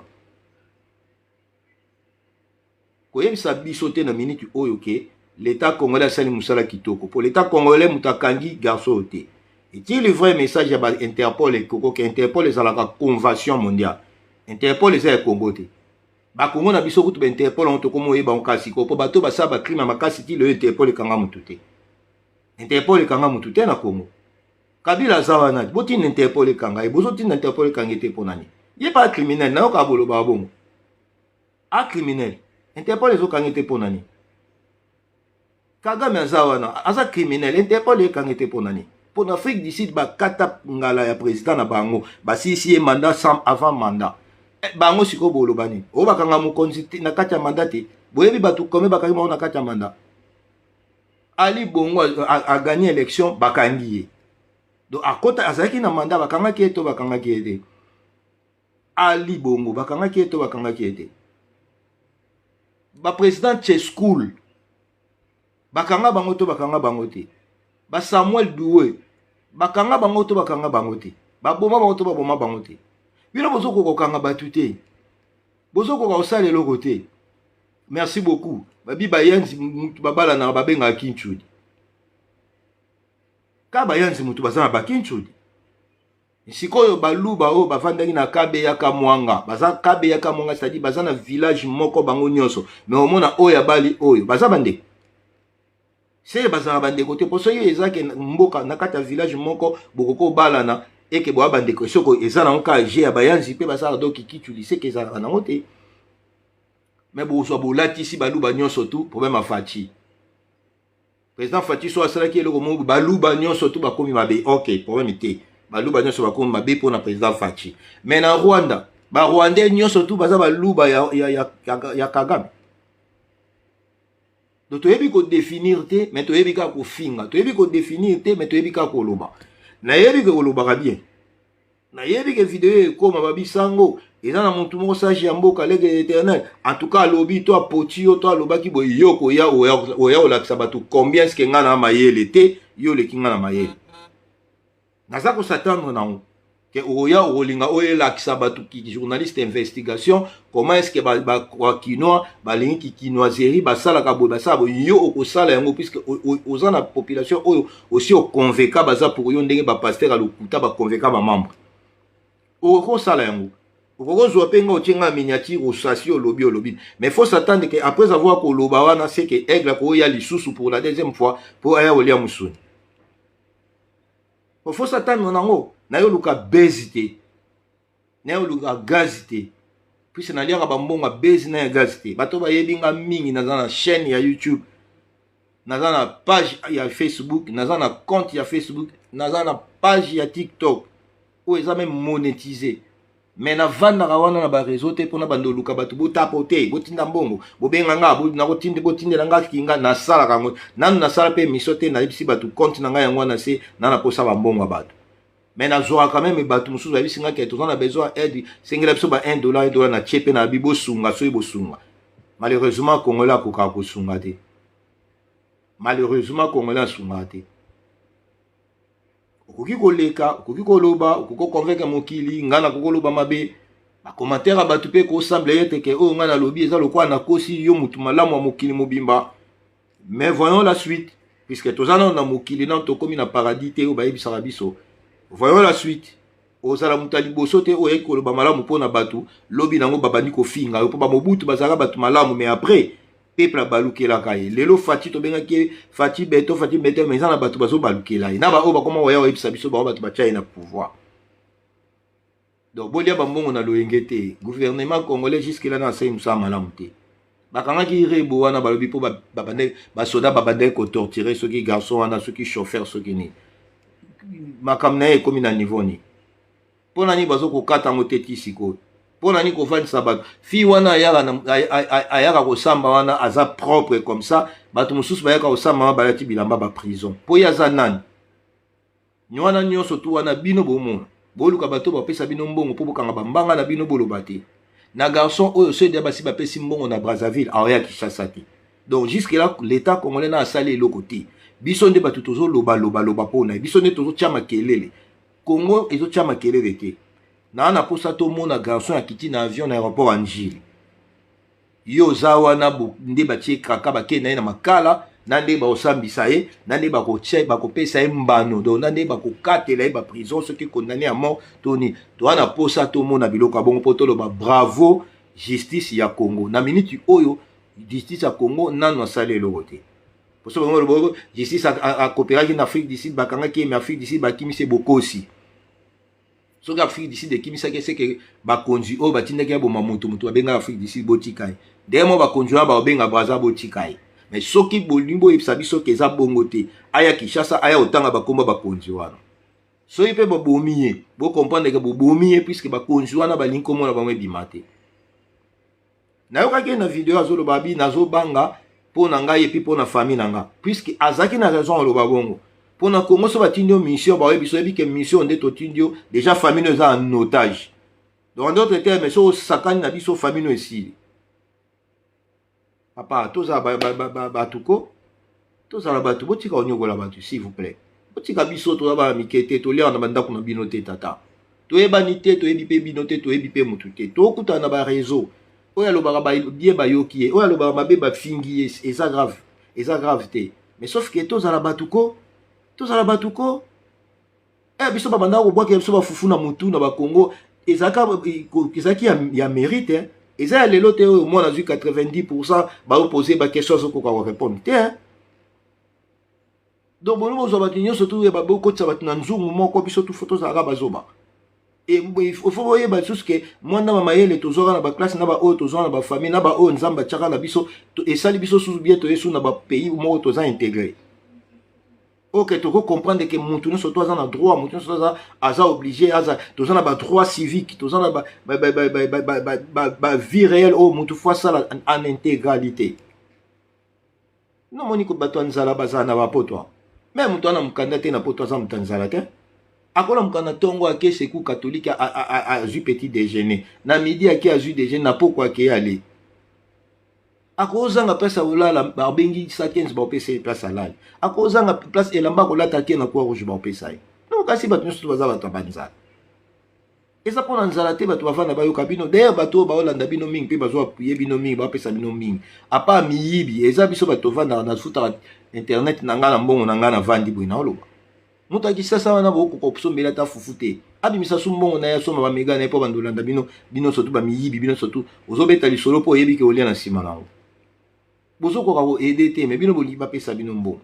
Koyebisa biso te na miniti oyo ke l'état congolais asali mosala kitoko, mpo l'état congolais moto akangi garçon oyo te. Etili vrai message ya bainterpol ekoko ke Interpol ezalaka convention mondiale. Interpol eza ya Congo te. Bakongo na biso kutu bainterpol yango tokoma oyeba yango kasi ko, mpo bato basala bacrime ya makasi ti lelo, Interpol ekanga motu te. Interpol ekanga motu te na Congo. Kabila aza wana, botinda Interpol ekanga ye. Bozotinda Interpol ekanga ye te, mpo nani? Ye pa criminel, nayoka boloba bongo, a criminel, Interpol ezokanga te, mpo nani? Kagame aza wana, aza criminel, Interpol ekanga te, mpo nani? Mpo na Afrique du Sud bakata ngala ya président na bango, basilisi ye mandat sans avant mandat. Bango sikoyo boloba nini? Oyo bakanga mokonzi na kati ya mandat te. Boyebi bato kome bakangi bango na kati ya mandat? Ali Bongo agagner élection, bakangi ye. Donc akota, azalaki na mandat, bakangaki ye to bakangaki ye te? Ali Bongo bakangaki ye to bakangaki ye te? Baprésident Ceausescu bakanga bango to bakanga bango te? Basamuel Doe bakanga bango to bakanga bango te? Baboma bango to baboma bango te? Bino bozokoka kokanga bato te, bozokoka kosala eloko te. Merci beaucoup. Babi bayanzi mutu babalanaka, babengaka kinchudi. Ka bayanzi mutu baza na bakinchudi. Sikoyo baluba oyo bavandaki na Kabeyaka Mwanga, baza Kabeyaka Mwanga, c'est-à-dire baza na village moko bango nyonso, mais omona oyo abali oyo baza bandeko. Seye bazala bandeko te, mpo soki eza ke mboka na kati ya village moko bokoki kobalana eke boya bandeko, soko eza nango kaka je ya bayanzi mpe basala donc kikichuli, seke ezalaka nango te. Me bozwa bolatisi baluba nyonso tu problème ya Fatshi. Président Fatshi so asalaki eloko moko, baluba nyonso tu bakomi mabe. Ok, problème te, baluba nyonso bakomi mabe mpona président Fatshi. Mais na Rwanda, Barwandais nyonso tu baza baluba ya Kagame. Donc toyebi kodéfinir te, mais toyebi kaka kofinga. Toyebi kodéfinir te, mais toyebi kaka koloba. Nayebi ke kolobaka bien, nayebi ke video ekóma babisango eza na motu moko sage ya mboka, lege éternel. En tout cas alobi to apoti yo to alobaki boye, yo koya oya olakisa bato combien ce que ngai na mayele te. Yo oleki ngai na mayele, naza kos'attendre nango ke oya okolinga oyo elakisa bato ki journaliste investigation, comment est ce que Bakinois balingi kikinoiserie, basalaka boye, basala boye. Yo okosala yango puisque oza na population oyo osi oconvaincre, baza pour yo, ndenge bapasteur ya lokuta baconvaincre bamembre. Okosala yango, okokozwa mpe nga otie nga miniature, osasi, olobi, olobi. Mais faut s'attendre que après avoir koloba wana, c'est que aigle akoya lisusu pour la deuxième fois mpo aya kolia mosuni. Faut s'attendre nango. Naye oluka bezi te, naye oluka gazi te, puisque naliaka bambongo ya bezi na ya gazi te. Bato bayebi nga mingi, naza na chaîne ya YouTube, naza na page ya Facebook, naza na compte ya Facebook, naza na page ya TikTok oyo eza même monétisé. Mais navandaka wana na baréseau te mpona bando oluka bato botapo te, botinda mbongo, bobenga nga, botindela nga kinga. Nasalaka yango nanu, nasala mpe émission te, nayebisi bato compte na ngai yango wana se na naposa bambongo ya bato. Mais nazwaka même bato mosusu bayebisi nga ke toza na besoin aide, sengela biso ba 1 dollar, 1 dollar na tie mpe na bi bosunga. Soki bosunga, malheureusement Congolais akokaka kosunga te. Malheureusement Congolais asungaka te. Okoki koleka, okoki koloba, okoki koconvaincre mokili. Ngai nakoki koloba mabe, bacommentaire ya bato mpe kosembler ete ke oyo ngai nalobi eza lokola nakosi yo, motu malamu ya mokili mobimba. Mais voyons la suite, puisque toza nano na mokili, nano tokómi na paradis te oyo bayebisaka biso. Voyons la suite. Ozala moto ya liboso te oyo oyaki koloba malamu mpo na bato, lobi nango babandi kofinga yo. Mpo bamobutu bazalaka bato malamu, mais après peuple abalukelaka ye. Lelo Fatshi, tobengaki ye Fatshi Béton, Fatshi Béton, mais eza na bato bazobalukela ye na baoyo bakoma koya koyebisa biso bango bato batya ye na pouvoir. Donc bolia bambongo na loyenge te. Gouvernement congolais jusque là na asali mosala malamu te. Bakangaki Rebo wana, balobi mpo basoda babandaki kotorturer soki garçon wana, soki chauffeur, soki nini. Makambo na ye ekómi na niveau nini? Mpo na nini bazokokata yango te ti sikoyo? Mpo na nini kovandisa bato? Fille wana ayaka kosamba wana aza propre comme ça. Bato mosusu bayaka kosamba wana balati bilamba baprison. Mpo ye aza nani? Wana nyonso tu wana bino bomona, boluka bato bapesa bino mbongo mpo bokanga bambanga na bino, boloba te. Na garçon oyo, so ede basi bapesi mbongo na Brazzaville, aoya Kinshasa te. Donc jusque là l'État congolais na asali eloko te. Biso nde bato tozolobaloba mpo na ye, biso nde tozotya makelele. Congo ezotya makelele te. Naa na mposa tomona garçon akiti na avion na aéroport ya Njili. Yo oza wana nde batie kraka, bakei na ye na Makala, na nde bakosambisa ye, na nde bakopesa ye mbano, donc na nde bakokatela ye baprison, soki condamné ya mort to nini. Toza na mposa tomona biloko ya bongo mpo toloba bravo justice ya Congo. Na miniti oyo justice ya Congo nano asali eloko te. Poso bango lobo justice akopéraki na Afrique du Sud, bakangaki ye, mais Afrique du Sud bakimisi. Bokosi. Soki Afrique du Sud ekimisaki, eseke bakonzi oyo batindaki ya boma moto, moto babengaka Afrique du Sud, botika ye. Ndenge mo bakonzi wana bakobenga Braza, botika ye. Mais soki bolingi boyebisa biso ke eza bongo te, aya Kinshasa, aya kotanga bakomba bakonzi wana. Soki mpe babomi ye, bocomprendre ke bobomi ye, puisque bakonzi wana balingi komona bango ebima te. Nayokaki ye na video, azoloba bi nazobanga mpo na ngai et puis mpo na famille na nga, puisque azalaki na raison aloba bongo. Mpo na Kongo, so batindi yo mission, baoyebi so oyebi ke mission nde totindi yo déjà, famille no eza en otage. Donc en d'autres termes, so osakani na biso, famille no esili. Papa, tozala bato ko, tozala bato. Botika konyokola bato, s'il vous plaît. Botika biso, toza bana mike te, toliaka na bandako na bino te. Tata, toyebani te, toyebi mpe bino te, toyebi mpe motu te. Tokutana na baréseau, oyo alobaka bien bayoki ye, oyo alobaka mabe bafingi ye. Eza grave, eza grave te, mais sauf ke tozala bato ko, tozala bato ko. Biso babandaka kobwakela biso bafufu na motu na Bakongo, ezalaki ya mérite. Eza ya lelo te oyo mwana azwi 90 %, baopose baquestion, azokoka korépondre te. Donc bolingi bozwa bato nyonso tu bokotisa bato na nzungu moko, biso tu fo tozalaka bazoba. Faut boyeba lisusu ke mwa ndama mayele tozwaka na baclasse, na baoyo tozwaka na bafamille, na baoyo Nzambe atiaka na biso, esali biso susu bien. Toyesu na bapays moko toza intégré. Ok, tokocomprendre ke mutu nyonso to aza na droit, mutu nyonso aza, aza obligé aza. Toza na badroit civique, toza na bavie réelle oyo mutu fo asala en intégralité. Nomoni ko bato ya nzala bazala na bapoto, me moto wana mokanda te na poto, aza moto ya nzala te. Akola mokanda, ntongo ake Secours catholique, azwi petit déjeuner, na midi ake azwi déjeuner, na poko ake ale. Akozanga place akolala, babengi 115, baopesa ye place alali. Akozanga place elamba akolata, ake na Croix Rouge, baopesa ye. Non, kasi bato nyonso baza bato ya banzala. Eza mpona nzala te. Bato bavanda bayoka bino. D'ailleurs, bato oyo baolanda bino mingi mpe bazwa appuyer bino mingi, bapesa bino mingi apa miyibi. Eza biso bato tovandaka, nafutaka internet na ngai na mbongo na ngai, navandi boye, naoloba. Moto akisasa wana bokoka kosombela ata fufu te, abimisa su mbongo na ye, asomba baméga na ye mpo bandolanda bino. Bino surtout bamiyibi, bino surtout ozobeta lisolo mpo oyebi ke olia na nsima nango. Bozokoka koaider te, me bino bolingi bapesa bino mbongo.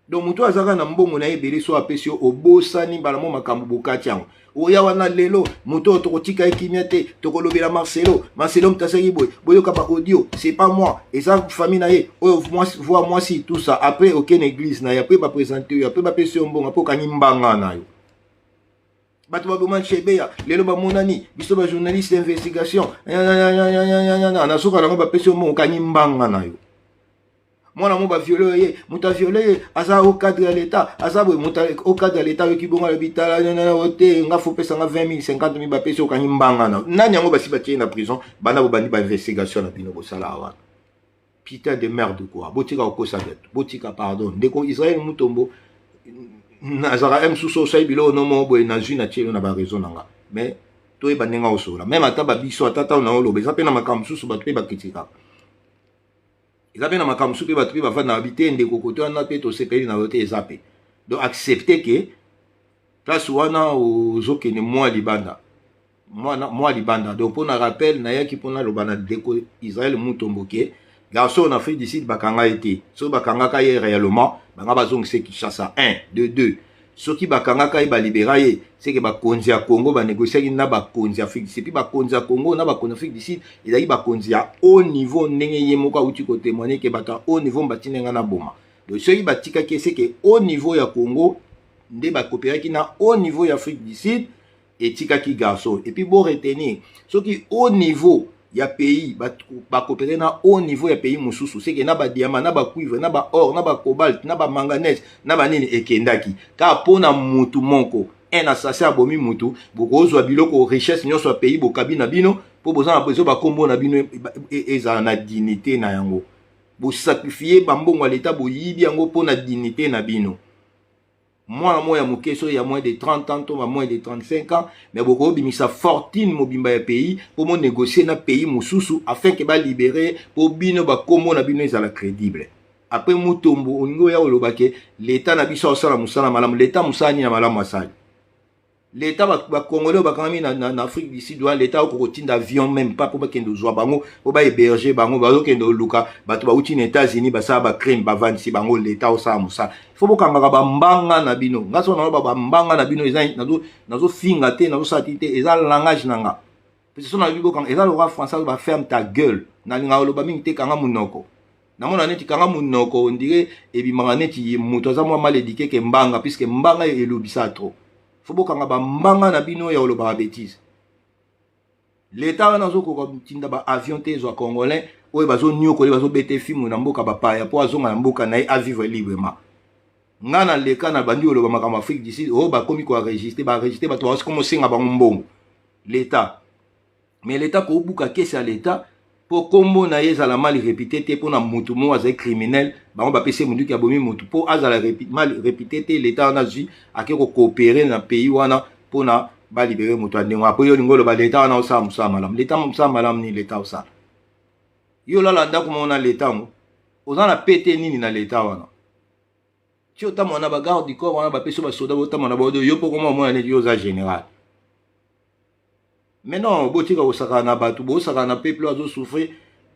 Donc moto azalaka na mbongo na ye ebele, so apesi yo, obosani mbala mo makambo bokati yango. Oya wana lelo, moto oyo tokotika ye kimia te, tokolobela Marcelo. Marcelo moto asalaki boye, boyoka baaudio, c'est pas moi, eza famille na ye oyo voi mwasi, tout ça. Après okende église na ye, après baprésente oyo, après bapesi yo mbongo, après okangi mbanga na yo. Bato baboma Chebeya, lelo bamonani, biso bajournaliste d'investigation na suka nango bapesi yo mbongo, okangi mbanga na yo. Mwana mo baviole ye, moto aviole ye aza au cadre ya l'État, aza boye. Moto au cadre ya l'État ayoki bongo, alobi: "Tala te, nga fo pesanga 20 000, 50 000." Bapesi, okangi mbanga na nani yango. Basi batie na prison banda bobandi bainvestigation na bino bosala wana. Putain de merde quoi! Botika kokosa bato, botika, pardon. Ndeko Israel Mutombo, nazalaka mosusu, osali biloko nomo boye, nazwi na tielo na bareseau na nga, mais toyeba ndenge osola. Même ata babiso, ata ntango na oloba, eza mpe na makambo mosusu bato mpe bakritikaka, eza mpe na makambo mosusu mpe bato mpe bavanda babi te. Ndeko, kote wana mpe tosepeli na yo te. Eza mpe donc accepte ke place wana ozokende mwa libanda, mwa libanda. Donc mpona rappel, nayaki mpona loba na ndeko Israel Mutombo ke garçon na Afrique du Sud bakanga ye te. Soki bakangaka ye réellement, banga bazongisa Kinshasa. 1 2 2, soki bakangaka ye, balibera ye, seke bakonzi ya Congo banégociaki na bakonzi ya Afrique du Sud. Puis bakonzi ya Congo na bakonzi ya Afrique du Sud ezalaki bakonzi ya haut niveau, ndenge ye moko awuti kotémoigner ke bato ya haut niveau batindi nga na boma. Donc soki batikaki, seke haut niveau ya Congo nde bakopéraki na haut niveau ya Afrique du Sud, etikaki garçon. Et puis bo retenir, soki haut niveau ya pays bakopere na haut niveau ya pays mosusu, seke na badiamant, na bacuivre, na baor, na bacobalt, na bamanganèse, na banini ekendaki kaka mpo na mutu moko, un assassin abomi mutu. Bokozwa biloko, richesse nyonso ya pays, bokabi na bino mpo boza na besoin bakombo na bino ezala na dignité na yango. Bosacrifier bambongo ya leta, boyibi yango mpo na dignité na bino. Mwana moko ya moke, soki ya moins de 30 ans to ba moins de 35 ans, mais bokobimisa fortune mobimba ya pays mpo monégocier na pays mosusu afin ke balibere, mpo bino bakombo na bino ezala crédible. Après, Mutombo, olingi oya oloba ke leta na biso asala mosala malamu. Leta mosala nini ya malamu asali? Leta, bacongolais oyo bakangami na Afrique du Sud wana, leta okoki kotinda avion même pas mpo bakende kozwa bango, mpo bahéberger bango. Bazokende koluka bato bauti na États-Unis, basala bacrime, bavandisi bango. Leta osala mosala, ifo bokangaka bambanga na bino. Nga so naloba bambanga na bino, eza nazofinga te, nazosala ti te, eza langage na nga. So nalobi bokanga, eza lokola français baferme ta gueule. Nalingaka koloba mingi te, kanga monoko. Namona neti kanga monoko, on dirait ebimaka neti moto aza mwa mal éduqué ke mbanga, puisque mbanga elobisa trop. Fo bokanga bambanga na bino ya kolobaka bétise. Leta wana azokoka kotinda baavion te ezwa congolais oyo bazoniokola, bazobeta fimu na mboka bapaya, mpo azonga na mboka na ye, avivre librement. Nga na leka na bandi koloba makambo Afrique du Sud oyo, bakomi koenregistrer, baenregistrer bato, bakomi osenga bango mbongo leta. Mais leta kobuka kese ya leta mpo nkombo na ye ezala mal réputé te, mpo na mutu moko azali criminel, bango bapesi ye munduki, abomi mutu, mpo azala mal réputé te. Leta wana azwi, ake kocoopérer na pays wana mpona balibérer moto ya ndenge. Après yo olingi oloba leta wana osala mosala malamu. Leta mosala malamu nini leta osala? Yo olala ndako moko na leta yango, oza na pete nini na leta wana? Ti otambola na bagarde du corps wana, bapesi yo basoda, botambola na baodo yo mpo koma omona neti yo oza général. Mais non, botika kosakana na bato, bosakana na peuple azosouffrir.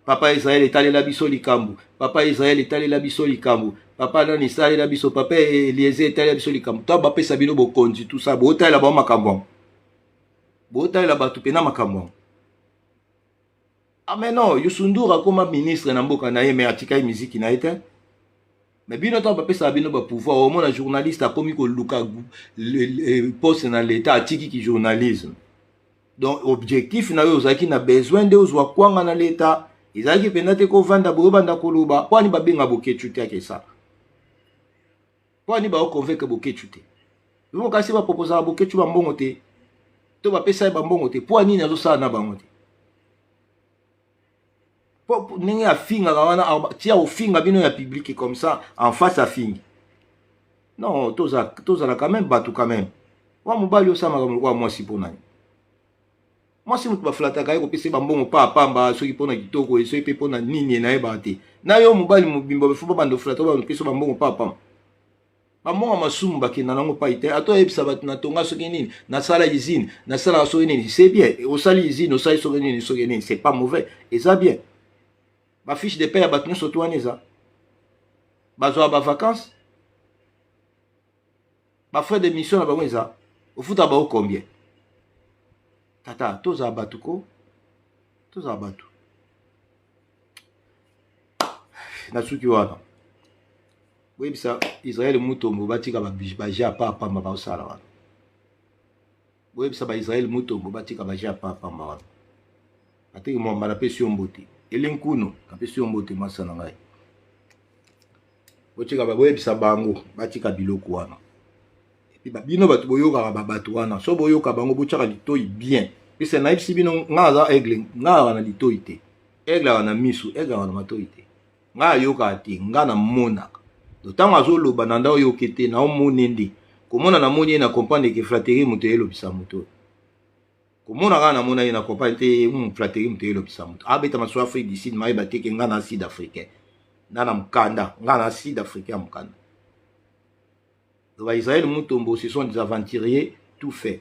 Papa Israel etalela biso likambo, papa Israel etalela biso likambo, papa nani esalela biso, papa Eliezer etalela biso likambo. To bapesa bino bokonzi, tout ça, botalela bango makambo yango, botalela bato mpena makambo yango. Ah mais non, Youssou N'Dour akoma ministre na mboka na ye, mais atikaki miziki na ye te. Mais bino ntango bapesaka bino bapouvoir, omona journaliste akomi koluka poste na l'État, atiki ki journalisme. Donc objectif na yo ozalaki na besoin nde ozwa kwanga na l'État, ezalaki mpenza te kovanda boye obanda koloba. Mpo ani babenga Boketshu te akesala? Mpo ani baoconvaincre Boketshu te? Bongo kasi baproposaka Boketshu bambongo te, to bapesa ye bambongo te, mpo nini azosala na bango te? Po ndenge afingaka wana, tia ofinga bino ya public comme ça en face afingi. Non, tozala quand même bato quand même. Wa mobali osamaka lokola mwasi, mpo nani? Mwasi moto baflataka ye, kopesa ye bambongo pa apamba, soki mpona kitoko, soki mpe mpona nini, nayebaka te. Na yo mobali mobimba, bafo babanda oflata, bapesa bambongo pa apamba, bambongo masumu bakenda nango pai te. Ata oyebisa bato natonga soki nini, nasala usine, nasalaka soki nini, c'est bien. Osali usine, osali soki nini, soki nini, c'est pas mauvais, eza bien. Bafiche de paie ya bato nyonso to wana eza, bazwaka bavacance, bafrais de mission na bango eza, ofuta bango combien? Tata, tozala bato ko, tozala bato. Na suki wana, boyebisa Israel Mutombo batika baje apa pamba baosala wana. Boyebisa baIsrael Mutombo batika baje apa pamba wana. Ateki Mwamba, napesi yo mbote. Elinkuno, napesi yo mbote, mwasa na ngai. Botika, boyebisa bango batika biloko wana. Et puis bino bato boyokaka babato wana, so boyoka bango, botyaka litoi bien. Pese nayebisi bino, nga aza aigle, nga aka na litoi te. Aigle aka na misu, aigle aka na matoi te. Nga ayokaka te, nga namonaka. Ntango azoloba na nda oyoke te, naomone nde komona, namoni ye, na comprendre ke flatterie moto eyelobisa moto. Komona kaka namona ye, na comprendre te, flatterie moto eyelobisa moto. Abeta maso Afrique du Sud, mayeba te ke nga na sud africain nga na mokanda, nga na sud africain ya mokanda. Donc Israël Mutombo, ce sont des aventuriers tout fait.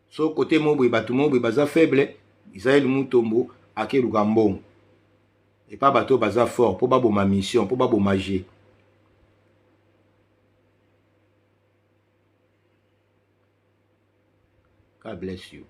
So côté mo boye, bato mo boye baza faible, Israël Mutombo akeluka mbongo epa bato baza fort mpo baboma mission, mpo baboma g. God bless you.